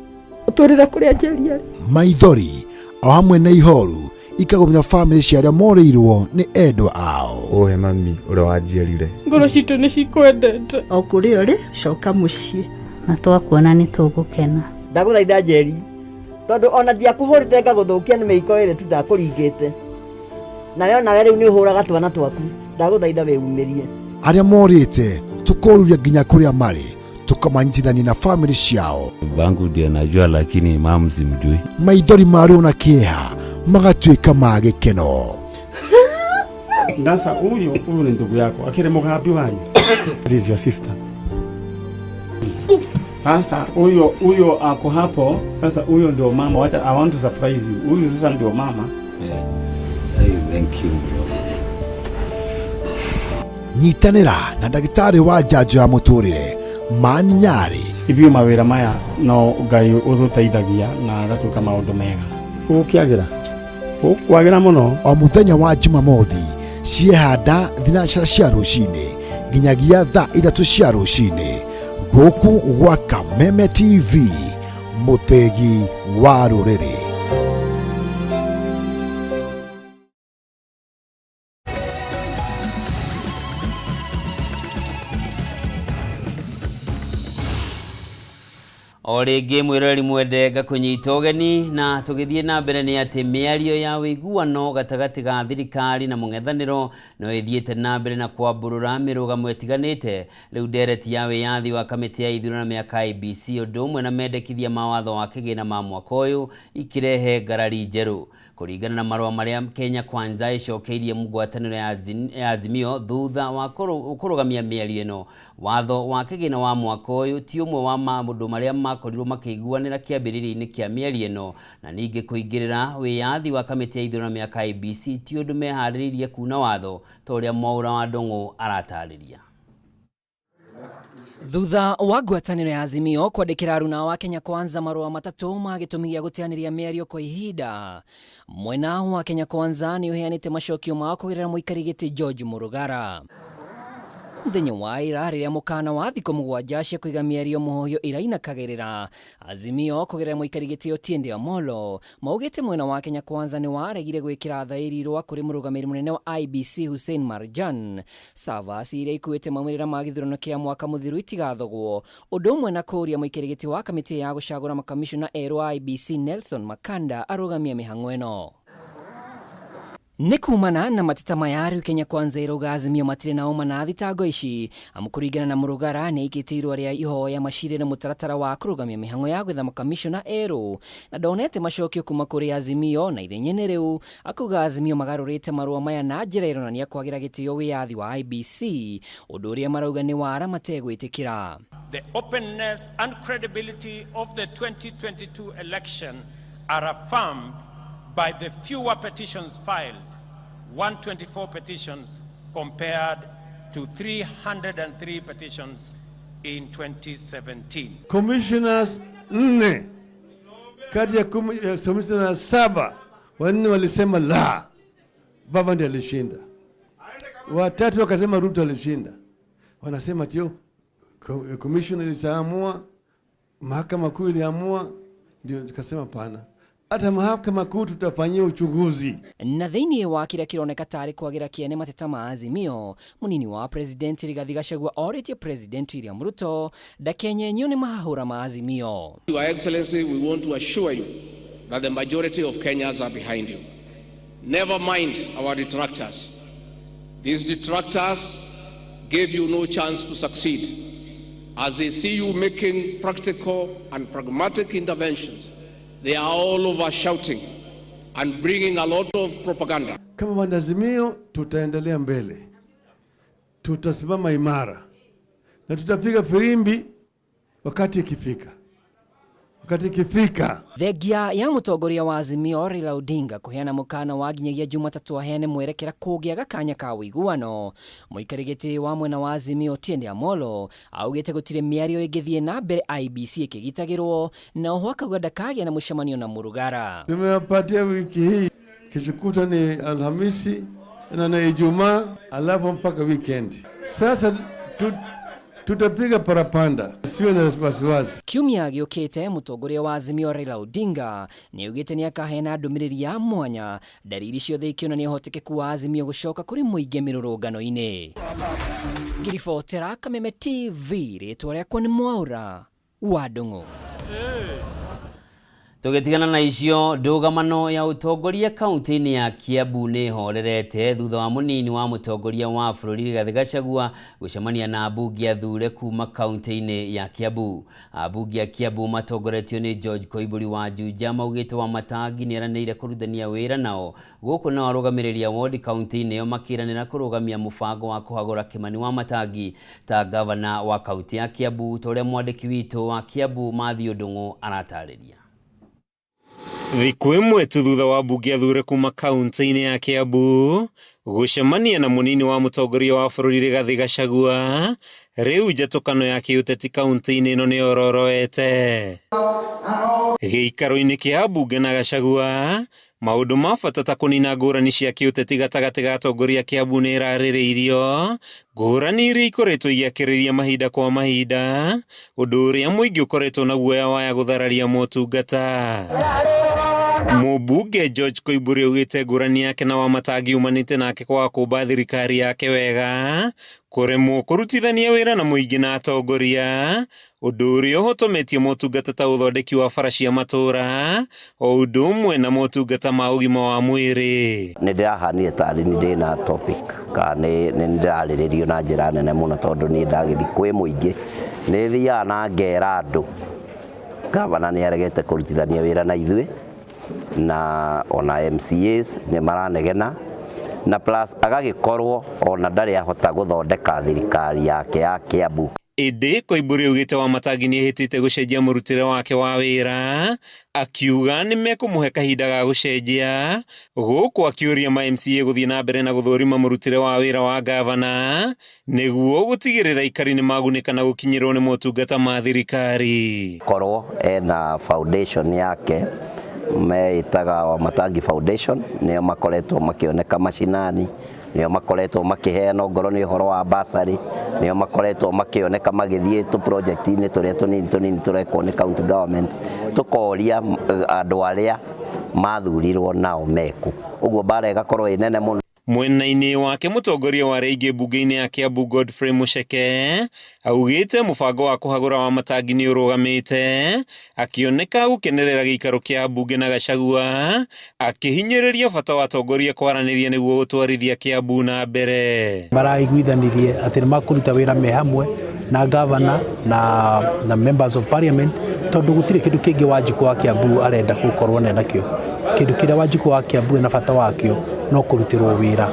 S32: ũtwĩrĩre kũrĩa Njeri arĩ.
S31: Maithori o hamwe na ihoru Ikagũmĩra bamĩrĩ cia arĩa morĩirwo nĩ endwa ao.
S3: Ũhe mami ũrĩa wanjiarire.
S32: Ngoro citũ nĩ cikwendete.
S28: O kũrĩa ũrĩ, coka mũciĩ.
S5: Na twakuona nĩ tũgũkena.
S8: Ndagũthaitha Njeri, tondũ ona ndiakũhũrĩte ngagũthũkia nĩ mĩiko ĩrĩ tu ndakũringĩte. Nawe onawe rĩu nĩ ũhũraga twana twaku. Ndagũthaitha wĩumĩrie.
S31: Arĩa morĩte tũkoruria nginya kũrĩa marĩ, tũkamanyitithania na bamĩrĩ ciao.
S9: Bangu ndiye najua, lakini mamu simjui.
S31: Maithori ma ruo na kĩeha magatuĩka ma gĩkeno.
S30: Sasa huyu ni ndugu yako akiri mugambi wanyu. This is your sister. Sasa huyo ako hapo. Sasa huyo ndio mama. Wacha, I want to surprise you. Huyu sasa ndio mama.
S9: Yeah. Hey, thank you bro.
S31: Nyitanĩra na ndagĩtarĩ wa njanjo ya mũtũrĩre Mani Nyarĩ.
S30: Ithuĩ mawĩra maya no Ngai ũtũteithagia na agatuĩka maũndũ mega. Gũkĩagĩra, gũkwagĩra mũno.
S31: O mũthenya wa Jumamothi ciehanda thinacara cia rũcinĩ nginyagia thaa 3 cia rũcinĩ, gũkũ gwa Kameme TV, mũthĩgi wa rũrĩrĩ.
S1: O rĩngĩ mwĩroreri mwende, ngakũnyita ũgeni na tũgĩthiĩ na mbere nĩ atĩ mĩario ya ũiguano gatagatĩ ga thirikari na mũng'ethanĩro no ĩthiĩte na mbere na kwambũrũra mĩrũgamo ĩtiganĩte. Rĩu ndereti ya wĩyathi wa kamĩtĩ ya ithurano mĩaka IEBC ũndũ ũmwe na mendekithia ma watho wa kĩgĩna ma mwaka ũyũ ikĩrehe ngarari njerũ. Kũringana na marũa marĩa Kenya Kwanza ĩcokeirie ngwatanĩro ya Azimio thutha wa kũrũgamia mĩario ĩno, watho wa kĩgĩna wa mwaka ũyũ ti ũmwe wa maũndũ marĩa makorirwo makĩiguanĩra kĩambĩrĩria-inĩ kĩa mĩario ĩno, na ningĩ kũingĩrĩra wĩyathi wa kamĩtĩ ya ithurano mĩaka IEBC ti ũndũ meharĩrĩirie kuna watho, ta ũrĩa Mwaũra wa Ndũng'ũ aratarĩria.
S10: Thutha wa ngwatanĩro ya Azimio kwandĩkĩra aruna wa Kenya Kwanza marũa matatũ ma gĩtũmi gĩa gũteanĩria mĩario kwa ihinda, mwena wa Kenya Kwanza nĩ ũheanĩte macokio mao kũgerera mũikari gĩtĩ George Murugara. Mũthenya wa ira rĩrĩa mũkana wa thikũ 7 cia kũiga mĩario mũhohio ĩrainakagĩrĩra, Azimio kũgerera mũikari gĩtĩ Otiende Amollo maugĩte mwena wa Kenya Kwanza nĩ waregire gwĩkĩra thaĩri irũa kũrĩ mũrũgamĩrĩri mũnene wa IEBC Hussein Marjan. Servers iria ikuĩte maumĩrĩra ma gĩthurano kĩa mwaka mũthiru itigathogwo, ũndũ ũmwe na kũũria mũikari gĩtĩ wa kamĩtĩ ya gũcagũra makamishona erũ a IEBC Nelson Makanda arũgamie mĩhang'o ĩno. Nĩ kumana na mateta maya rĩu Kenya Kwanza ĩrauga Azimio matirĩ na ũma na thitango ici, amu kũringana na Mũrugara nĩ aikĩtie irũa rĩa ihoya macirĩre mũtaratara wa kũrũgamia mĩhang'o ya gwetha makamishona erũ, na ndonete macokio kuma kũrĩ Azimio, na ithenya-inĩ rĩu akauga Azimio magarũrĩte marũa maya na njĩra ĩronania kwagĩra gĩtĩo wĩyathi wa IEBC, ũndũ ũrĩa marauga nĩ wara mategwĩtĩkĩra.
S2: The openness and credibility of the 2022 election are affirmed by the fewer petitions filed, 124 petitions compared to 303 petitions in 2017.
S23: Commissioners 4 kati ya commissioners 7, 4 walisema la, baba ndiye alishinda. 3 wakasema Ruto alishinda. Wanasema tio commission iliamua, mahakama kuu iliamua, ndio tukasema pana. Hata mahakama kuu tutafanyia uchunguzi.
S10: Na thĩinĩ wa kĩrĩa kĩroneka tarĩ kwagĩra kĩene mateta ma Azimio, mũnini wa President Rigathi Gachagua orĩtie President William Ruto ndakenyenyio nĩ mahahũra ma Azimio.
S11: Your Excellency, we want to assure you that the majority of Kenyans are behind you. Never mind our detractors. These detractors gave you no chance to succeed, as they see you making practical and pragmatic interventions. They are all over shouting and bringing a lot of propaganda.
S23: Kama wanaazimio tutaendelea mbele, tutasimama imara na tutapiga firimbi wakati ikifika. Wakati ikifika.
S10: Thengia ya mũtongoria wa Azimio Raila Odinga kũheana mũkana wa nginyagia Jumatatũ aheane mwerekera kũgĩa gakanya ka ũiguano, mũikari gĩtĩ wa mwena wa Azimio Otiende Amollo augĩte gũtirĩ mĩario ĩngĩthiĩ na mbere IEBC ĩkĩgitagĩrwo, na oho akauga ndakagĩa na mũcemanio na Mũrugara.
S23: Tumewapatia wiki hii, kesho kutwa ni Alhamisi na Ijumaa, alafu mpaka weekend. Sasa
S4: Tutapiga parapanda, siwe na wasiwasi.
S10: Kiumia gĩũkĩte mũtongoria wa Azimio Raila Odinga nĩaugĩte nĩakaheana ndũmĩrĩri ya mwanya ndariri ciothe ikĩonania ũhotekeku wa Azimio gũcoka kũrĩ mũingĩ mĩrũrũngano-inĩ. Ngĩribotera Kameme TV, rĩtwa rĩakwa nĩ Mwaũra wa Ndung'u.
S1: Tũgĩtigana na icio, ndũgamano ya ũtongoria kaunti-inĩ ya Kiambu nĩ ĩhorerete thutha wa mũnini wa mũtongoria wa bũrũri Rigathĩ Gachagua gũcemania na ambunge athure kuma kaunti-inĩ ya Kiambu. Ambunge a Kiambu matongoretio nĩ George Koimburi wa Juja maugĩte Wamatangi nĩ eranĩire kũrutithania wĩra nao. Gũkũ nao arũgamĩrĩri a wondi kaunti-inĩ ĩyo makĩranĩra kũrũgamia mũbango wa kũhagũra Kĩmani Wamatangi ta ngavana wa kaunti ya Kiambu ta ũrĩa mwandĩki witũ wa Kiambu Mathew Ndung'u aratarĩria.
S6: Thikũ ĩmwe tu thutha wa mbunge athure kuma kaunti-inĩ ya Kiambu gũcemania na mũnini wa mũtongoria wa bũrũri Rigathĩ Gachagua, rĩu njatũkano ya kĩũteti kaunti-inĩ ĩno nĩ yororoete. Gĩikaro-inĩ kĩa ambunge na Gachagua, maũndũ ma bata ta kũnina ngũrani cia kĩũteti gatagatĩ ga atongoria a Kiambu nĩ ĩrarĩrĩirio, ngũrani iria ikoretwo igĩakĩrĩria mahinda kwa mahinda, ũndũ ũrĩa mũingĩ ũkoretwo na guoya waya gũthararia motungata. Mũmbunge George Koimburi augĩte ngũrani yake na Wamatangi yumanĩte nake kwaga kũmba thirikari yake wega, kũremwo kũrutithania wĩra na mũingĩ na atongoria, ũndũ ũrĩa ũhotometie motungata ta ũthondeki wa bara cia matũũra, o ũndũ ũmwe na motungata ma ũgima wa mwĩrĩ.
S27: Nĩ ndĩrahanire tarĩ nĩ ndĩna topic kana nĩ ndĩrarĩrĩrio na njĩra nene mũno tondũ niĩ ndagĩthiĩ kwĩ mũingĩ nĩ thiaga na ngera andũ gavana nĩ aregete kũrutithania wĩra na ithuĩ na ona MCAs nĩ maranegena na plus agagĩkorwo ona ndarĩ ahota gũthondeka thirikari yake ya Kiambu.
S6: Ĩndĩ Koimburi augĩte Wamatangi nĩehĩtĩte gũcenjia mũrutĩre wake wa wĩra, akiuga nĩmekũmũhe kahinda ga gũcenjia, gũkũ akĩũria ma MCA gũthiĩ na mbere na gũthũrima mũrutĩre wa wĩra wa ngavana nĩguo gũtigĩrĩra aikari nĩmagunĩka na gũkinyĩrwo nĩ motungata ma thirikari.
S27: Korwo ena foundation yake meĩtaga Wamatangi Foundation, nĩo makoretwo makĩoneka macinani, nĩo makoretwo makĩheana ongorwo nĩ ũhoro wa bursary, nĩo makoretwo makĩoneka magĩthiĩ tũ project-inĩ tũrĩa tũnini tũnini tũrekwo nĩ county government, tũkoria andũ arĩa mathurirwo nao meku, ũguo mbara ĩgakorwo ĩ nene mũno.
S6: Mwena-inĩ wake mũtongoria wa arĩa aingĩ mbunge-inĩ ya Kiambu Godfrey Mucheke augĩte mũbango wa kũhagũra Wamatangi nĩ ũrũgamĩte, akĩoneka gũkenerera gĩikaro kĩa mbunge na Gachagua, akĩhinyĩrĩria bata wa atongoria kwaranĩria nĩguo gũtwarithia Kiambu na mbere.
S7: Maraiguithanirie atĩ nĩ makũruta wĩra me hamwe na governor na members of parliament, tondũ gũtirĩ kĩndũ kĩngĩ Wanjikũ wa Kiambu arenda gũkorwo nakĩo. Kĩndũ kĩrĩa Wanjikũ wa Kiambu ena bata wakĩo no kũrutĩrwo wĩra.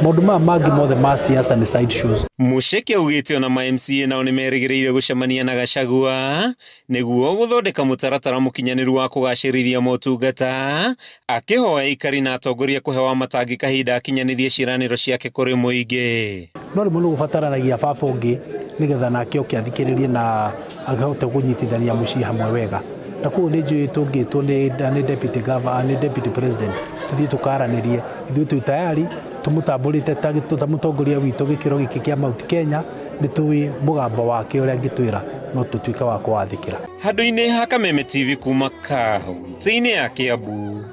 S7: Maũndũ maya mangĩ mothe ma siasa nĩ side shows.
S6: Mucheke augĩte ona ma MCA nao nĩmerĩgĩrĩire gũcemania na Gachagua nĩguo gũthondeka mũtaratara mũkinyanĩru wa kũgacĩrithia motungata, akĩhoya aikari na atongoria kũhe Wamatangi kahinda akinyanĩrie ciĩranĩro ciake kũrĩ mũingĩ.
S7: No rĩmwe nĩ gũbataranagia baba ũngĩ nĩgetha nake oke athikĩrĩrie na ahote kũnyitithania mũciĩ hamwe wega. Na koguo nĩ njũĩ tũngĩtwo nĩ deputy governor, nĩ deputy president, tũthiĩ tũkaranĩrie, ithuĩ twĩ tayari tũmũtambũrĩte ta mũtongoria witũ gĩkĩro gĩkĩ kĩa Mount Kenya, nĩ tũĩ mũgambo wake ũrĩa angĩtwĩra no tũtuĩke wa kũwathĩkĩra.
S6: Handũ-inĩ ha Kameme TV kuma kaunti-inĩ ya Kiambu,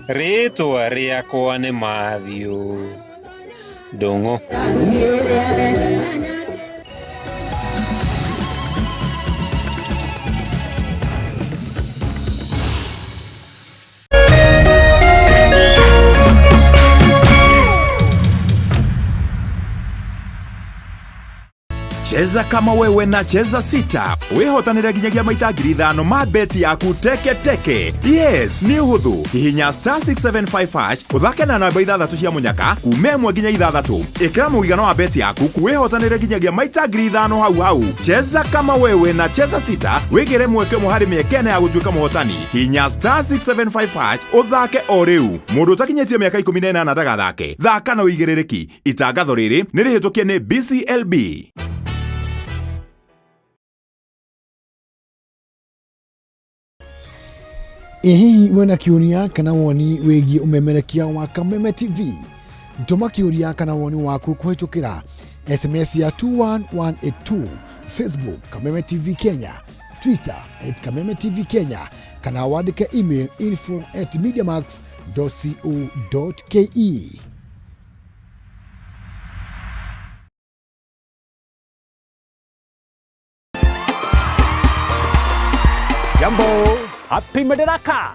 S6: rĩtwa rĩakwa nĩ Mathew Ndung'u.
S12: Cheza kama wewe na Cheza Sita wihotanire nginyagia maita 5,000 ma beti yaku teke teke. Yes, nĩ ũhũthũ. Hihinya star 675 hash ũthake na namba 6 cia mũnyaka kuma 1 nginya 6. Ĩkĩra mũigana wa beti yaku wihotanire nginyagia maita 5,000 hau hau. Cheza kama wewe na Cheza Sita wĩgĩre mweke ũmwe harĩ mĩeke ĩna ya gũtuĩka mũhotani. Hihinya star 675 hash ũthake o rĩu. Mũndũ ũtakinyĩtie mĩaka 18 ndagathake. Thaka na ũigĩrĩrĩki. Itangatho rĩrĩ nĩ rĩhĩtũkie nĩ BCLB.
S31: Ĩ hihi wĩna kĩũria kana woni wĩgiĩ ũmemerekia wa Kameme TV? Tũma kĩũria kana woni waku kũhĩtũkĩra SMS ya 21182 Facebook Kameme TV Kenya, Twitter at Kameme TV Kenya, kana wandĩke email info@mediamax.co.ke.
S13: Jambo, happy Madaraka!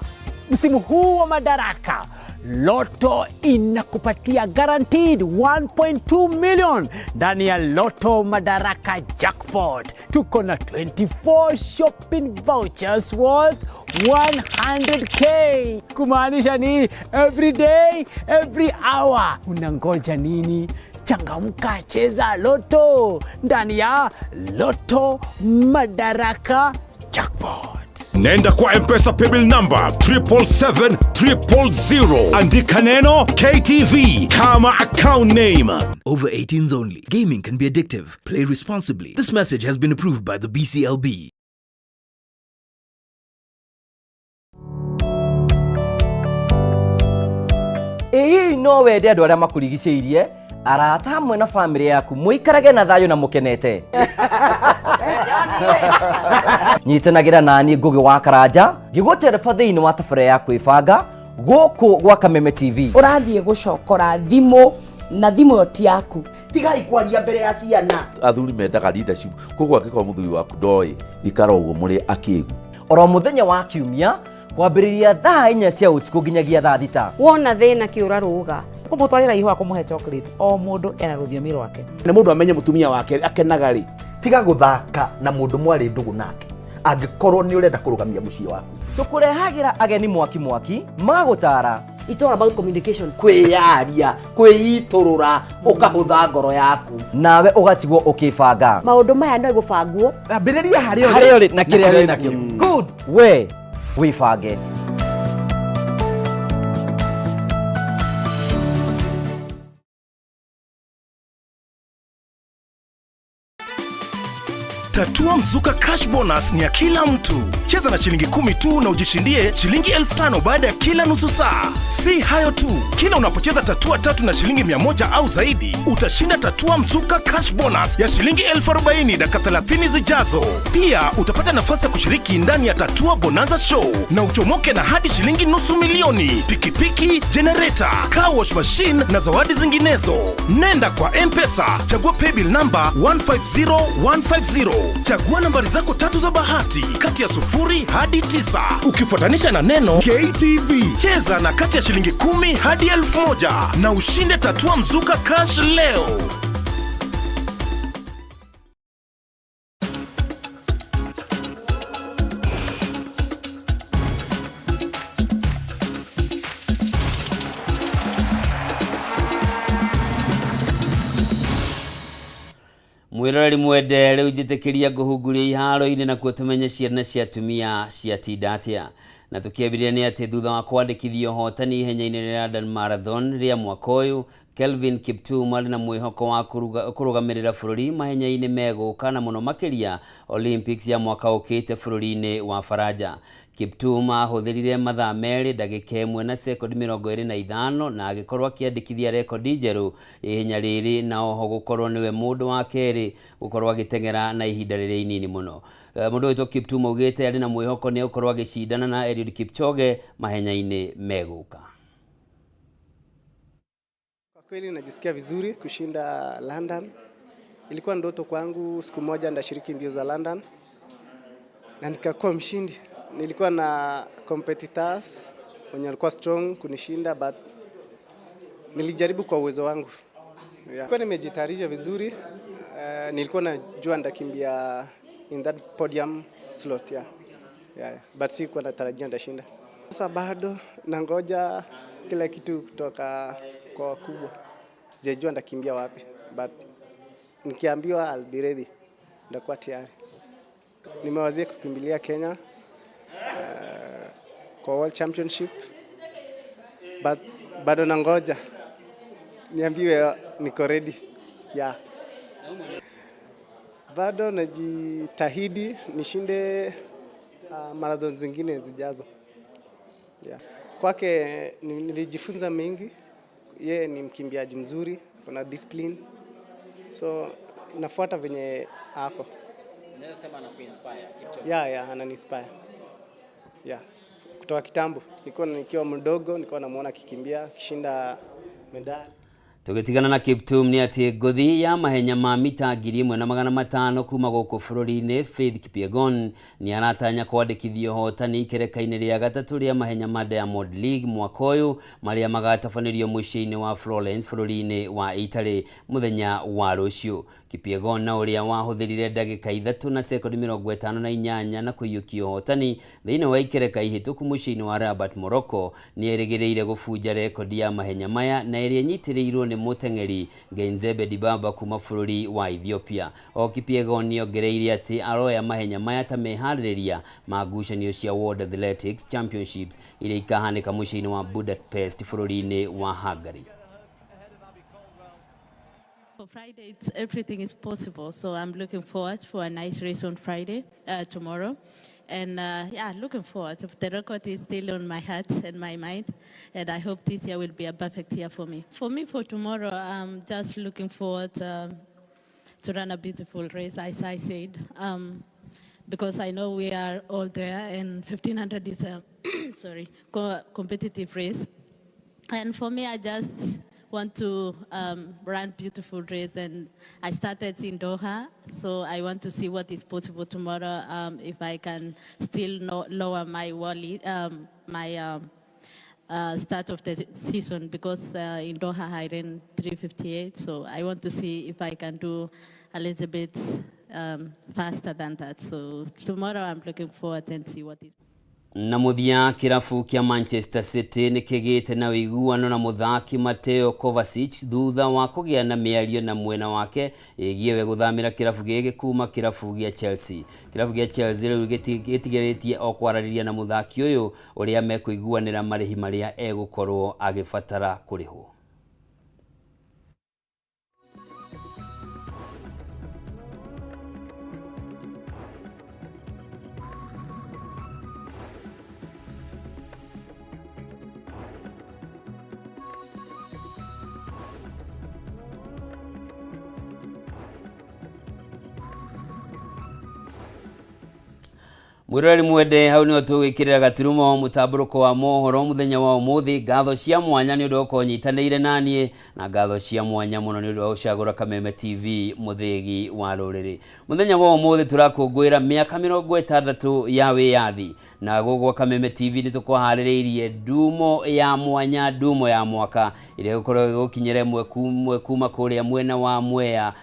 S13: Msimu huu wa Madaraka, Lotto inakupatia guaranteed 1.2 million ndani ya Lotto Madaraka Jackpot. Tuko na 24 shopping vouchers worth 100K, kumaanisha ni every day every hour. Unangoja nini? Changamka, cheza Lotto ndani ya Lotto Madaraka Jackpot.
S12: Nenda kwa Mpesa paybill number 777 000, andika neno KTV kama account name.
S14: Over 18s only. Gaming can be addictive. Play responsibly. This message has been approved by the BCLB.
S15: Ĩ hihi no wende andũ arĩa makũrigicĩirie, arata hamwe na bamĩrĩ yaku mũikarage na thayũ na mũkenete? Nyitanagĩra nani Ngũgĩ wa Karanja ngĩgũtereba thĩinĩ wa tabarĩra ya kwĩbanga gũkũ gwa Kameme TV.
S16: Ũrathiĩ gũcokora thimũ na thimũ ĩyo ti yaku.
S17: Tigai kwaria mbere ya ciana.
S18: Athuri mendaga leadership, koguo angĩkorwo mũthuri waku ndoĩ, ikara ũguo mũrĩ akĩgu.
S15: Oro mũthenya wa kiumia kwambĩrĩria thaa 4 cia ũtukũ nginyagia thaa 6.
S19: Wona thĩna kĩũra rũga.
S20: Kũmũtwarĩra ihũa, kũmũhe chocolate, o mũndũ ena rũthiomi rwake.
S7: Nĩ mũndũ amenye mũtumia wake akenaga rĩ.
S17: Tiga gũthaka na mũndũ mwarĩ ndũgũ nake angĩkorwo nĩ ũrenda kũrũgamia mũciĩ waku.
S15: Tũkũrehagĩra ageni mwaki mwaki magũtara.
S8: It's all about communication.
S17: Kwĩyaria, kwĩitũrũra, ũkahũtha ngoro yaku.
S15: Nawe ũgatigwo ũkĩbanga.
S8: Maũndũ maya no gũbangwo.
S17: Ambĩrĩria harĩa ũrĩ.
S15: Harĩa ũrĩ na kĩrĩa wĩ nakĩo. Good, we wĩbange.
S22: Tatua Mzuka Cash Bonus ni ya kila mtu. Cheza na shilingi 10 tu na ujishindie shilingi 5,000 baada ya kila nusu saa. Si hayo tu, kila unapocheza tatua tatu na shilingi 100 au zaidi, utashinda Tatua Mzuka Cash Bonus ya shilingi 40,000 dakika 30 zijazo. Pia utapata nafasi ya kushiriki ndani ya Tatua Bonanza Show na uchomoke na hadi shilingi 500,000, pikipiki, generator, car wash machine na zawadi zinginezo. Nenda kwa M-Pesa, chagua paybill number 150150. Chagua nambari zako tatu za bahati kati ya 0 hadi 9 ukifuatanisha na neno KTV. Cheza na kati ya shilingi 10 hadi 1,000 na ushinde Tatua Mzuka Cash leo.
S1: Mwiroreri mwende, rĩu njĩtĩkĩria ngũhunguria iharo-inĩ nakuo tũmenye ciana cia atumia ciatinda atĩa. Na tũkĩambĩrĩria nĩ atĩ thutha wa kwandĩkithia ũhotani ihenya-inĩ rĩa London Marathon rĩa mwaka ũyũ, Kelvin Kiptum arĩ na mwĩhoko wa kũrũgamĩrĩra bũrũri mahenya-inĩ megũka na mũno makĩria Olympics ya mwaka ũkĩte bũrũri-inĩ wa Faranja. Kiptum ahũthĩrire mathaa 2 ndagĩka 1 na sekondi 25 na agĩkorwo akĩandĩkithia rekondi njerũ ihenya rĩrĩ, na oho gũkorwo nĩwe mũndũ wa kerĩ gũkorwo agĩteng'era na ihinda rĩrĩa inini mũno. Mũndũ wĩtwo Kiptum augĩte arĩ na mwĩhoko nĩ egũkorwo agĩcindana na Eliud Kipchoge mahenya-inĩ megũka.
S24: Kwa kweli najisikia vizuri kushinda London. Ilikuwa ndoto kwangu siku moja ndashiriki mbio za London na nikakuwa mshindi. Nilikuwa na competitors wenye walikuwa strong kunishinda, but nilijaribu kwa uwezo wangu. Yeah. Nilikuwa nimejitayarisha vizuri. Nilikuwa najua ndakimbia in that podium slot, yeah. Yeah. But sikuwa natarajia ndashinda. Sasa bado nangoja kila kitu kutoka kwa wakubwa. Sijajua ndakimbia wapi, but nikiambiwa I'll be ready, ndakuwa tayari. Nimewazia kukimbilia Kenya kwa World Championship, but bado nangoja niambiwe niko ready. Yeah. Bado najitahidi nishinde marathon zingine zijazo. Yeah. Kwake nilijifunza mengi. Yeye ni mkimbiaji mzuri, kuna discipline, so nafuata venye ako.
S2: Unaweza sema anakuinspire Kipchoge?
S24: Yeah, ananiinspire. Yeah. Kutoka kitambo nilikuwa nikiwa mdogo nilikuwa namuona akikimbia akishinda medali.
S1: Tũgĩtigana na Kiptum nĩ atĩ ngũthi ya mahenya ma mita 1500 kuma gũkũ bũrũri-inĩ Faith Kipyegon nĩ aratanya kwandĩkithia ũhotani ikereka-inĩ rĩa gatatũ rĩa mahenya ma Diamond League mwaka ũyũ marĩa magatabanĩrio mũciĩ-inĩ wa Florence bũrũri-inĩ wa Italy mũthenya wa rũciũ. Kipyegon na ũrĩa wahũthĩrire ndagĩka 3 na sekondi 58 na kũiyũkia ũhotani thĩinĩ wa ikereka ihĩtũku mũciĩ-inĩ wa Rabat Morocco nĩ erĩgĩrĩire gũbunja rekondi ya mahenya maya na ĩrĩa ĩnyitĩrĩirwo nĩ mũteng'eri Genzebe Dibaba kuma bũrũri wa Ethiopia. O Kipyegon nĩongereire atĩ aroya mahenya maya ta meharĩrĩria ma ngucanio cia World Athletics Championships iria ikahanĩka mũciĩ-inĩ wa Budapest bũrũri-inĩ wa Hungary.
S3: For Friday, everything is possible. So I'm looking forward for a nice race on Friday, tomorrow. And yeah, looking forward. The record is still on my heart and my mind. And I hope this year will be a perfect year for me. For me, for tomorrow, I'm just looking forward to run a beautiful race, as I said, because I know we are all there, and 1500 is a competitive race. And for me, I just want to run beautiful race, and I started in Doha, so I want to see what is possible tomorrow, if I can still lower my wallet, my start of the season, because in Doha I ran 3:58, so I want to see if I can do a little bit faster than that. So tomorrow I'm looking forward and see what is.
S1: Na mũthia kĩrabu kĩa Manchester City nĩ kĩgĩte na ũiguano na mũthaki Mateo Kovacic thutha wa kũgĩa na mĩario na mwena wake ĩgiĩ we gũthamĩra kĩrabu gĩkĩ kuma kĩrabu gĩa Chelsea. Kĩrabu gĩa Chelsea rĩu gĩtigĩrĩtie o kwaranĩria na mũthaki ũyũ ũrĩa mekũiguanĩra marĩhi marĩa egũkorwo agĩbatara kũrĩhwo. Mwiroreri mwende hau niho tũgwĩkĩrĩra gaturumo mũtambũrũko wa mohoro mũthenya wa ũmũthĩ. Ngatho cia mwanya nĩ ũndũ wa gũkorwo nyitanĩire naniĩ, na ngatho cia mwanya mũno nĩ ũndũ wa gũcagũra Kameme TV mũthĩgi wa rũrĩrĩ. Mũthenya wa ũmũthĩ tũrakũngũĩra mĩaka 60 ya wĩyathi, na gũkũ Kameme TV nĩ tũkũharĩrĩirie ndumo ya mwanya, ndumo ya mwaka ĩrĩa ĩgũkorwo ĩgũkinyĩra ĩmwe kuma kũrĩa mwena wa Mwea.